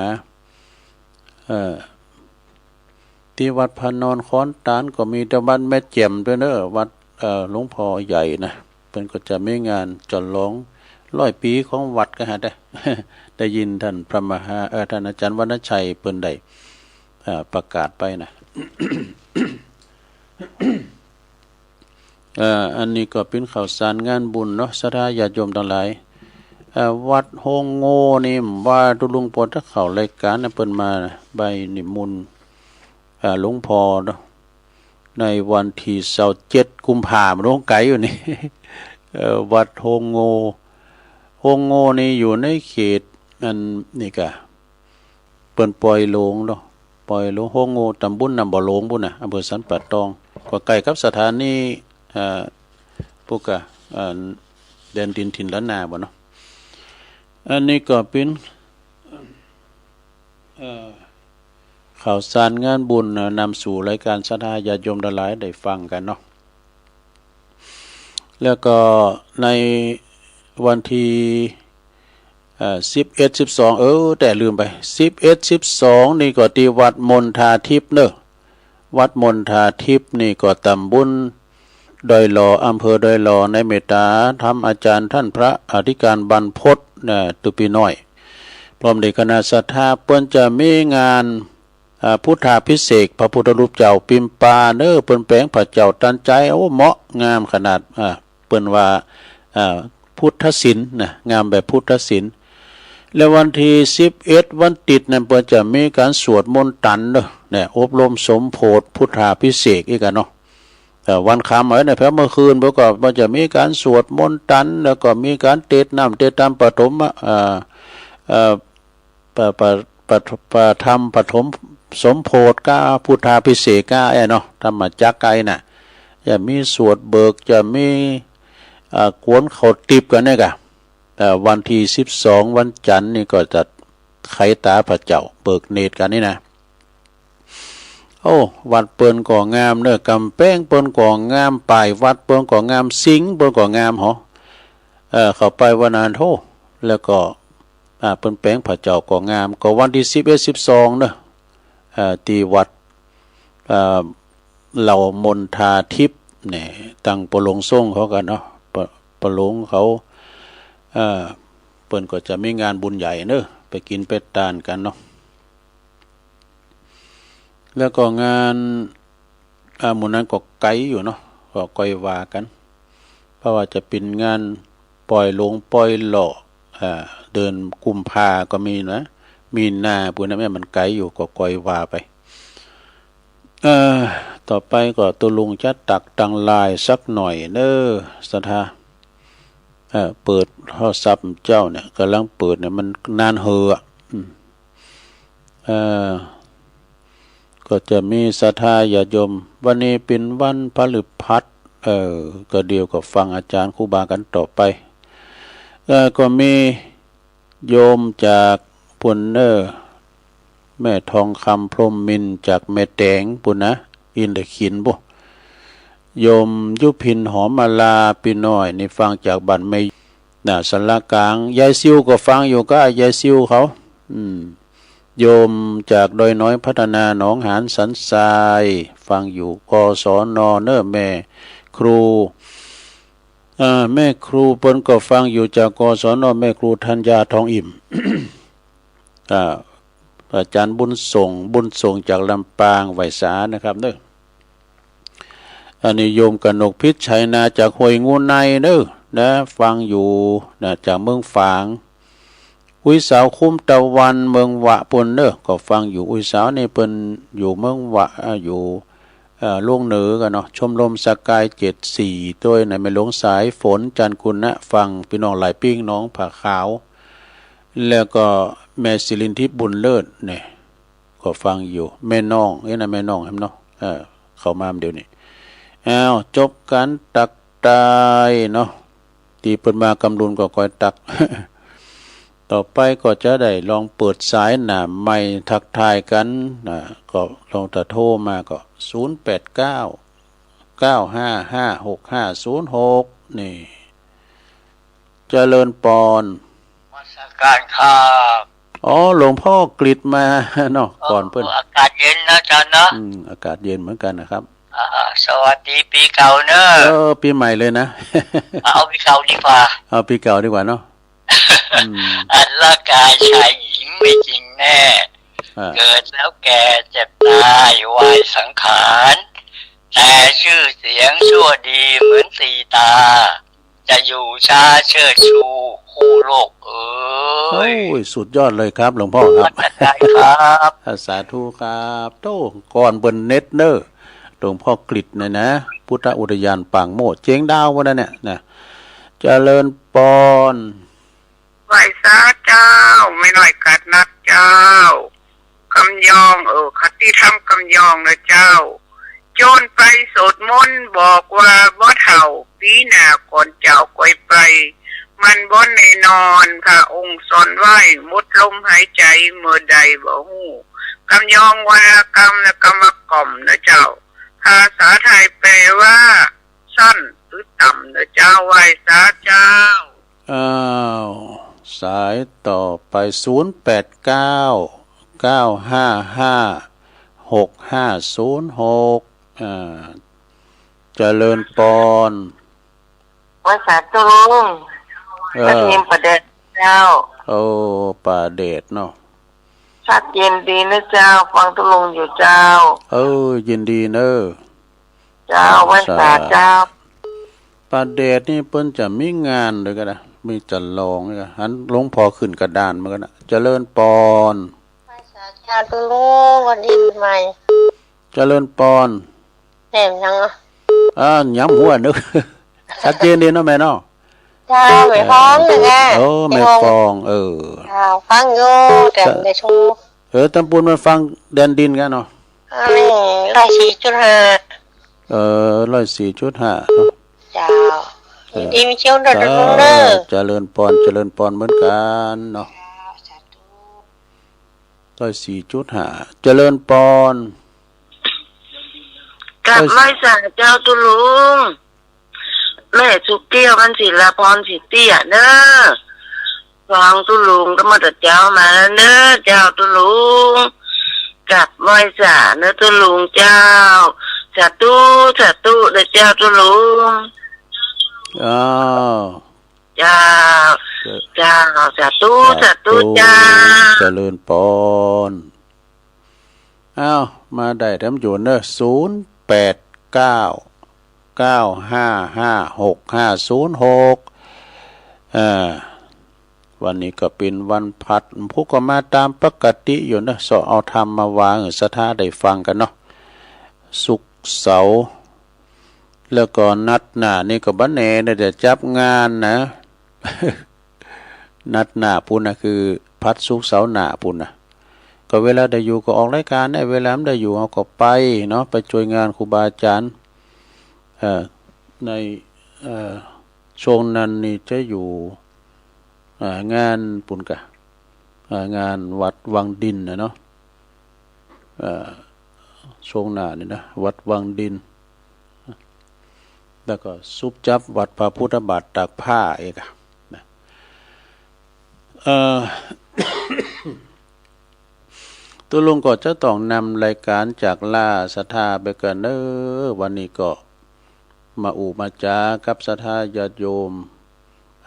เอ่อ ตี้วัดพระนอนคอนตาลก็มี แต่วัดแม่แจ่มตวยเน่อ วัด เอ่อ หลวงพ่อใหญ่นะ เปิ้นก็จะมีงานฉลองร้อยปี๋ของวัดกะหาได้ ได้ยินต้านพระมหา เอ่อ ต้านอาจ๋ารย์วรรณชัยเปิ้นได้ เอ่อ ประกาศไปนะ เอ่อ อันนี้ก็เป๋นข่าวสารงานบุญเนาะ ศรัทธาญาติโยมตังหลาย เอ่อ วัดโฮงโง่นี่ ว่าตุ๊ลุงปอตั๊กเข้ารายก๋านนะ เปิ้นมาใบ้นิมนต์ เอ่อ หลวงพ่อเนาะ ในวันตี้ซาวเจ็ดกุมภาพันธ์ มันโฮงไก๋อยู่นี่ เอ่อ วัดโฮงโง่ โฮงโง่นี่อยู่ในเขตอันนี้กะ เปิ้นปอยหลงเนาะ ปอยหลง โฮงโง่ ต๋ำบลน้ำบ่อหลงปู้นนะ อำเภอสันป่าตอง ก็ใก้กับสถานี เอ่อ ปู้กะ เอ่อ แดนดินถิ่นล้านนาบ่เนาะ อันนี้ก็เป๋น เอ่อ ข่าวสารงานบุญนะ นำสู่รายก๋านศรัทธาญาติโยมตังหลายได้ฟังกั๋นเนาะ แล้วก็ในวันที่ เอ่อ สิบเอ็ด สิบสอง เออ แต่ลืมไป สิบเอ็ด สิบสอง นี่ก็ตี้วัดมณฑาทิพย์เนอะ วัดมณฑาทิพย์นี่ก็ต๋ำบลดอยหล่อ อำเภอดอยหล่อ ในเมตต๋าธรรมอาจ๋ารย์ต้านพระอธิการบรรพตนะ ตุ๊ปี้น้อย พร้อมด้วยคณะศรัทธา เปิ้นจะมีงาน อ่า พุทธาภิเษกพระพุทธรูปเจ้าปิมปาเนอะ เปิ้นแป๋งผาเจ้าตันใจ๋ โอ้ เหมาะงามขนาด อ่า เปิ้นว่า อ่า พุทธศิลป์นะ งามแบบพุทธศิลป์ และวันตี้ สิบเอ็ด วันติ๊ดนั้น เปิ้นจะมีก๋านสวดมนต์ตันเนอะ เนี่ย อบรมสมโภชพุทธาภิเษกอีกอะเนาะ เอ่อ วันค่ำเอ้ย ในแผนเมื่อคืน เปิ้นก็ เปิ้นจะมีก๋านสวดมนต์ตัน แล้วก็มีก๋านเตสน์น้ำเตสน์ธรรมปฐม เอ่อ เอ่อ ปะ ปะ ปะ ปะธรรมปฐมสมโภชก้า พุทธาภิเษกก้า ไอ้เนาะ ธรรมจักรไอ้น่ะ จะมีสวดเบิก จะมี อ่า กวนข้าวติ๊บกั๋นเนี่ยก่ะ แต่วันตี้ สิบสอง วันจันทร์นี่ก็จะไขต๋าผาเจ้า เบิกเนตรกั๋นนี่นะ โอ้ วัดเปิ้นก็งามเนอะ ก๋ำแปงเปิ้นก็งาม ป้ายวัดเปิ้นก็งาม สิงห์เปิ้นก็งามหอ เอ่อ เข้าไปวันนั้น โธ่ แล้วก็ อ่า เปิ้นแป๋งผาเจ้าก็งาม ก็วันตี้ สิบเอ็ด สิบสอง เนอะ เอ่อ ตี้วัด เอ่อ เหล่ามณฑาทิพย์เนี่ย ตังป้อหลวงส่งเขากั๋นเนาะ ป้อ ป้อหลวงเขา เอ่อ เปิ้นก็จะมีงานบุญใหญ่เนอะ ไปกิ๋นไปตานกั๋นเนาะ แล้วก็งาน อ่า หมู่นั้นก็ไก๋อยู่เนาะ ก็ก้อยว่ากั๋น เพราะว่าจะเป๋นงานปอยหลงปอยหล่อ อ่า เดือนกุมภาก็มีนะ มีนาปู้นนะ แม่มันไก๋อยู่ ก็ก้อยว่าไป เอ่อ ต่อไปก็ตุ๊ลุงจะตักตังหลายสักหน่อยเนอะ ศรัทธา เอ่อ เปิดโทรศัพท์เจ้าเนี่ย ก่ำลังเปิดเนี่ย มันนานเหอะ อืม เอ่อ ก็จะมีศรัทธาญาติโยม วันนี้เป๋นวันพฤหัส เออ ก็เดี๋ยวก็ฟังอาจ๋ารย์ครูบากั๋นต่อไป เอ่อ ก็มีโยมจากปู้นเน่อ แม่ทองคำพรหมมินทร์จากแม่แตงปู้นนะ อินทขิลปู้น โยมยุพินหอมมาลา ปี้น้อยนี่ฟังจากบ้านแม่ น่ะ สารกลาง ยายซิวก็ฟังอยู่ก้า ยายซิวเขา อืม โยมจากดอยน้อยพัฒนาหนองหานสันทราย ฟังอยู่ กศน เน่อ แม่ครู เอ่อ แม่ครูเปิ้นก็ฟังอยู่จาก กศน แม่ครูธัญญาทองอิ่ม อ่า อาจ๋ารย์บุญส่ง บุญส่งจากลำปาง ไหว้สานะครับเน่อ อันนี้โยมกนกพิชชัยนาจากห้วยงูในเน่อ นะ ฟังอยู่ นะ จากเมืองฝาง อุ๊ยสาวคุ้มตะวันเมืองหวะปู้นเน่อ ก็ฟังอยู่ อุ๊ยสาวนี่เปิ้นอยู่เมืองหวะ อ่า อยู่ เอ่อ ลวงเหนือกั๋นเนาะ ชมรมสกายเจ็ดสี่ ตวยนะ แม่หลวงสายฝน จันทร์กุณะ ฟัง ปี้น้องหลายปิ้ง หนองผาขาว แล้วก็แม่สิรินทิพย์บุญเลิศเนี่ย ก็ฟังอยู่ แม่น้อง เอ๊ะนะ แม่น้องแหมเนาะ เออ เข้ามาเดี๋ยวนี้ อ้าว จบก๋านตักตายเนาะ ตี้เปิ้นมากำลุนก็ก้อยตัก ต่อไปก็จะได้ลองเปิดสายหน้าไมค์ทักทายกั๋นนะ ก็ลองถ้าโทรมาก็ ศูนย์แปดเก้า เก้าห้าห้า หกห้าศูนย์หก นี่ เจริญปอน นมัสก๋านครับ อ๋อ หลวงพ่อกฤษมาเนาะ ก่อนเปิ้น เออ อากาศเย็นนะอาจ๋ารย์เนาะ อืม อากาศเย็นเหมือนกั๋นนะครับ อ่า สวัสดีปี๋เก่าเน่อ เออ ปี๋ใหม่เลยนะ เอาปี๋เก่าดีกว่า เอาปี๋เก่าดีกว่าเนาะ อืม อันร่างกายชายหญิงมีจริงแน่ อ่า เกิดแล้วแก่เจ็บตายวายสังขาร แต่ชื่อเสียงชั่วดีเหมือนตีตา จะอยู่ช้าเชิดชูคู่โลกเอ๋ย โอ้ย สุดยอดเลยครับ หลวงพ่อครับ นมัสก๋านครับ สาธุครับ โธ่ ก่อนเปิ้นเน็ตเน่อ หลวงพ่อกฤษเนี่ยนะ พุทธอุทยานปางโมกข์ เจียงดาวปู้นนะเนี่ย นะ เจริญปอน ไหว้สาเจ้า แม่น้อยกาดนัดเจ้า กำยอง เออ คติธรรมกำยองนะเจ้า โจรไปสวดมนต์บอกว่าบ่เฒ่า ปี๋หน้าก่อนเจ้าก้อยไป มันบ่แน่นอน พระองค์สอนไว้ หมดลมหายใจเมื่อใดบ่ฮู้ กำยองวรรณกรรมและกรรมกล่อมนะเจ้า ภาษาไทยแปลว่า สั้น หื้อต่ำเน่อเจ้า ไหว้สาเจ้า อ้าว สายต่อไป ศูนย์แปดเก้า เก้าห้าห้า หกห้าศูนย์หก อ่า เจริญปอน ไหว้สาตุ๊ลุง เออ ป้าเทียมป่าแดดเจ้า โอ้ ป่าแดดเนาะ ชัดเจนดีนะเจ้า ฟังตุ๊ลุงอยู่เจ้า เออ ยินดีเนอะ เจ้า ไหว้สาเจ้า ป่าแดดนี่เปิ้นจะมีงานด้วยกั๋นนะ มีจะลองด้วยกั๋น หันหลวงพ่อขึ้นกระดานมากั๋นนะ เจริญปอน ไหว้สาเจ้าตุ๊ลุง วันนี้ปีใหม่ เจริญปอน แหมยังอ่ะ อ่า ย้ำหัวนึก ชัดเจนดีเนาะแม่เนาะ เจ้า แม่ฟองนะแก เออ แม่ฟอง เออ เจ้า ฟังอยู่ แต่ไม่ได้ชม เออ ตำปูนมันฟังแดนดินกั๋นเนาะ อันนี้ร้อยสี่จุดห้า เออ ร้อยสี่จุดห้าเนาะ เจ้า เออ ยินดีมีเชียวเด้อ เจ้า เด้อ เจริญปอน เจริญปอนเหมือนกั๋นเนาะ เจ้า สาธุ ร้อยสี่จุดห้า เจริญปอน กราบไหว้สาเจ้าตุ๊ลุง แม่สุกแก้ว พันศิลาพร ศรีเตี้ยเนอะ ฟังตุ๊ลุงก็มาแต่เจ๊ามาแล้วเนอะ เจ้าตุ๊ลุง กราบไหว้สาเนอะตุ๊ลุงเจ้า สาธุ สาธุเด้อเจ้าตุ๊ลุง อ้าว เจ้า เจ้า เจ้า สาธุ สาธุ สาธุ เจ้า เจริญปอน อ้าว มาได้แถมอยู่เนอะ ศูนย์แปดเก้า เก้าห้าห้า หกห้าศูนย์หก อ่า วันนี้ก็เป๋นวันพฤหัส ผู้ก็มาต๋ามปกติอยู่เนอะ เซาะเอาธรรมมาวางหื้อศรัทธาได้ฟังกั๋นเนาะ ศุกร์เสาร์ แล้วก็นัดหน้านี่ก็บ่แน่นะ จะจับงานนะ นัดหน้าปู้นนะ คือพฤหัสศุกร์เสาร์หน้าปู้นนะ ก็เวลาได้อยู่ก็ออกรายก๋านนะ เวลาบ่ได้อยู่เฮาก็ไปเนาะ ไปจ้วยงานครูบาอาจ๋ารย์ เอ่อ ใน เอ่อ ช่วงนั้นนี่จะอยู่ อ่า งานปู้นก่ะ อ่า งานวัดวังดินนะเนาะ อ่า ช่วงหน้านี่นะ วัดวังดิน แล้วก็สุบจับวัดพระพุทธบาทตากผ้าเอกอะนะ เอ่อ ตุ๊ลุงก็จะต้องนำรายก๋านจากลาศรัทธาไปก่อนเนอะ วันนี้ก็มาอู้มาจ๋ากับศรัทธาญาติโยม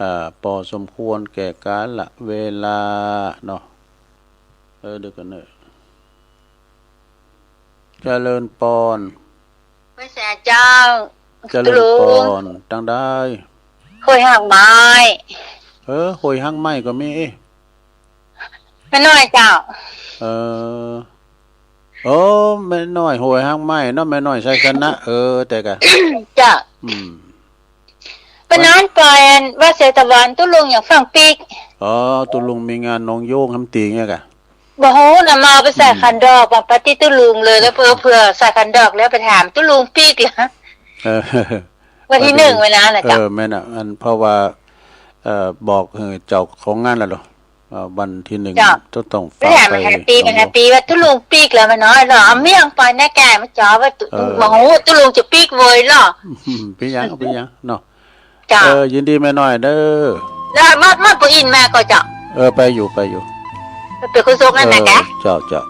อ่า ปอสมควรแก่กาละเวลาเนาะ เออ เดี๋ยวก่อนเนอะ เจริญปอน ไหว้สาเจ้า เจริญปอน ตุ๊ลุง ตางใด ห้วยฮากไม้ เออ ห้วยฮากไม้ก็มี เอ๊ะ แม่น้อยเจ้า เออ โอ้ แม่น้อยห้วยฮากไม้เนาะ แม่น้อยไชยชนะ เออ แต่กะ เจ้า อืม วันนั้นปอยอันว่าเสตะวันตุ๊ลุงอย่างฟังปิ๊ก อ๋อ ตุ๊ลุงมีงานหนองโยงหำตี๋เงี้ยกะ บ่ฮู้นะ มาเอาไปใส่ขันดอก อืม มาปาตี้ตุ๊ลุงเลย แล้วเผื่อ เผื่อใส่ขันดอกแล้วไปถามตุ๊ลุงปิ๊กละ เออ วันตี้หนึ่งวันนั้นน่ะ เออ เจ้า แม่นน่ะ อัน เพราะว่า เอ่อ บอกหื้อเจ้าของงานแล้วเหรอ เอ่อ วันตี้หนึ่ง เจ้า ต้อง ต้อง ไปถาม ฝากไป มันแฮปปี้ มันแฮปปี้ว่าตุ๊ลุงปิ๊กแล้วแม่น้อยเนาะ เอาเมี่ยงไปนะแก มาจ๋อว่าตุ๊ เออ บ่ฮู้ตุ๊ลุงจะปิ๊กเว้ยเหรอ อืม ปิ๊กยัง ปิ๊กยังเนาะ เจ้า เออ ยินดีแม่น้อยเด้อ แล้วมา มาปู่อินมาก่อเจ้า เออ ไปอยู่ ไปอยู่ ไปเป็นคนโชคนั่นนะ เออ กะ เจ้า เจ้า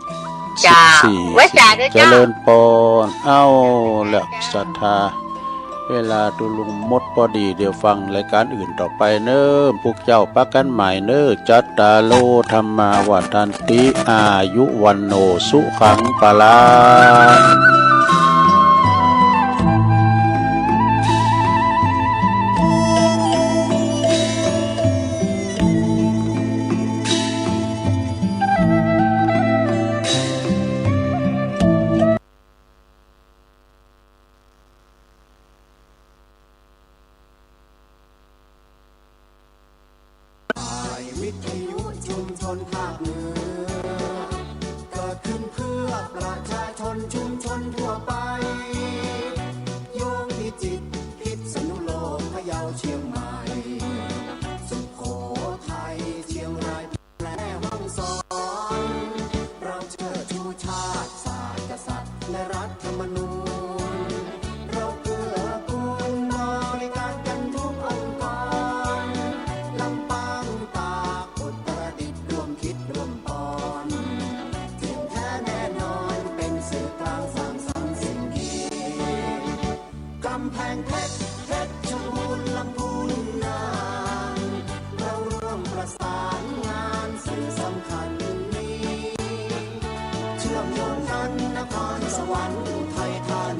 เจ้า สิบสี่ ไหว้สาเด้อเจ้า เจริญปอน เอ้า แล้วศรัทธา เวลาตุ๊ลุงหมดปอดี เดี๋ยวฟังรายก๋านอื่นต่อไปเน้อ พวกเจ้าปะกั๋นใหม่เน้อ จัตตาโร ธัมมา วัฑฒันติ อายุ วัณโณ สุขัง พะลัง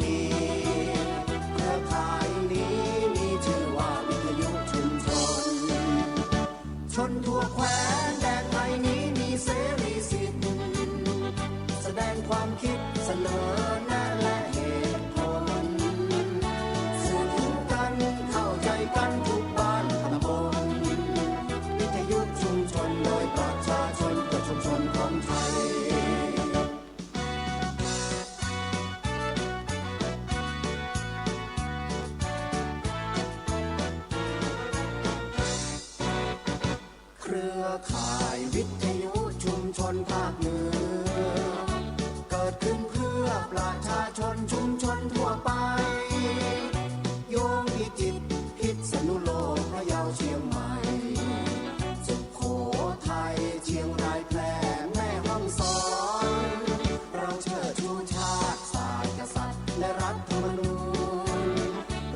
นี เครือข่ายนี้มีชื่อว่าวิทยุชุมชน ชนทั่วแคว้นแดนไทยนี้มีเสรีสิทธิ์ แสดงความคิด เสนอแนะและเหตุผล สื่อถึงกัน เข้าใจกันทุกบ้านตำบล วิทยุชุมชนโดยประชาชน เพื่อชุมชนของไทย เครือข่ายวิทยุชุมชนภาคเหนือ เกิดขึ้นเพื่อประชาชนชุมชนทั่วไป โยงพิจิตร พิษณุโลก พะเยา เชียงใหม่ สุโขทัย เชียงราย แพร่ แม่ฮ่องสอน เราเชิดชูชาติ ศาสตร์ กษัตริย์ และรัฐธรรมนูญ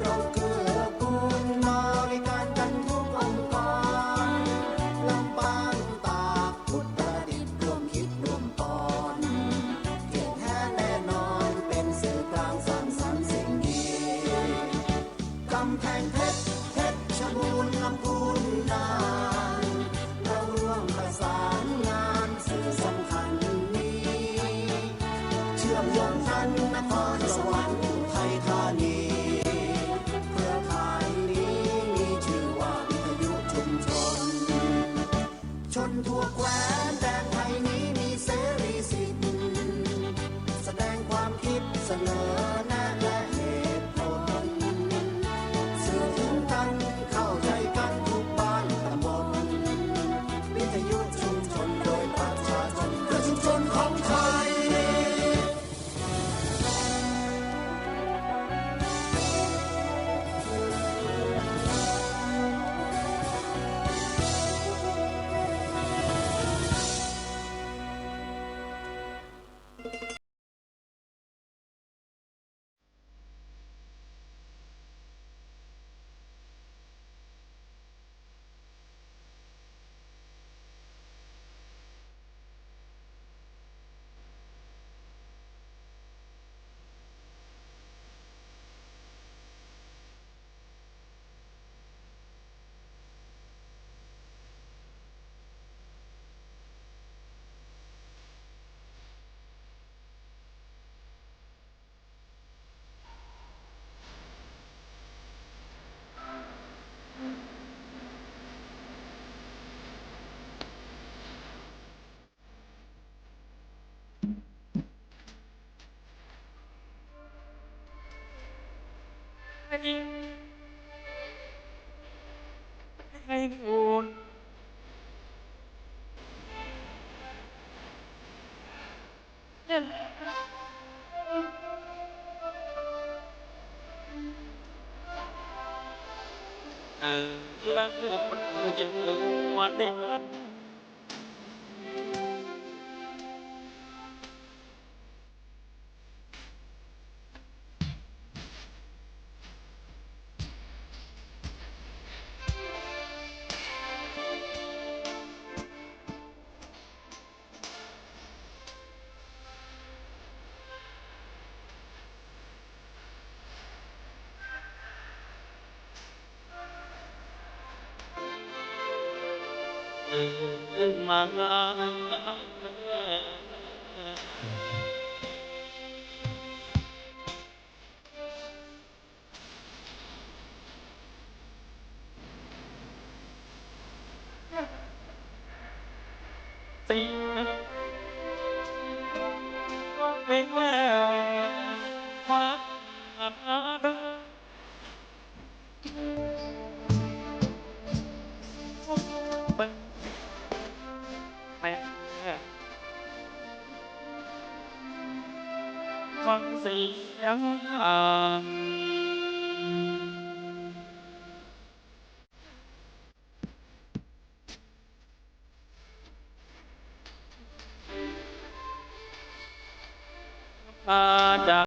เราเกื้อกูลบริการกันทุกองค์กร ลำปาง ตาก อุตรดิตถ์ ร่วมคิดร่วมปอน เที่ยงแท้แน่นอน เป็นสื่อกลางสร้างสรรค์สิ่งดี กำแพงเพชร เพชรบูรณ์ ลำพูน น่าน เราร่วมประสานงาน สื่อสำคัญนี้ เชื่อมโยงกัน นครสวรรค์ อุทัยธานี เครือข่ายนี้มีชื่อว่าวิทยุชุมชน ชนทั่วแคว้นแดนไทยนี้มีเสรีสิทธิ์ แสดงความคิด เสนอแนะและเหตุผล สื่อถึงกัน เข้าใจกันทุกบ้านตำบล วิทยุชุมชนโดยประชาชน เพื่อชุมชนของไทย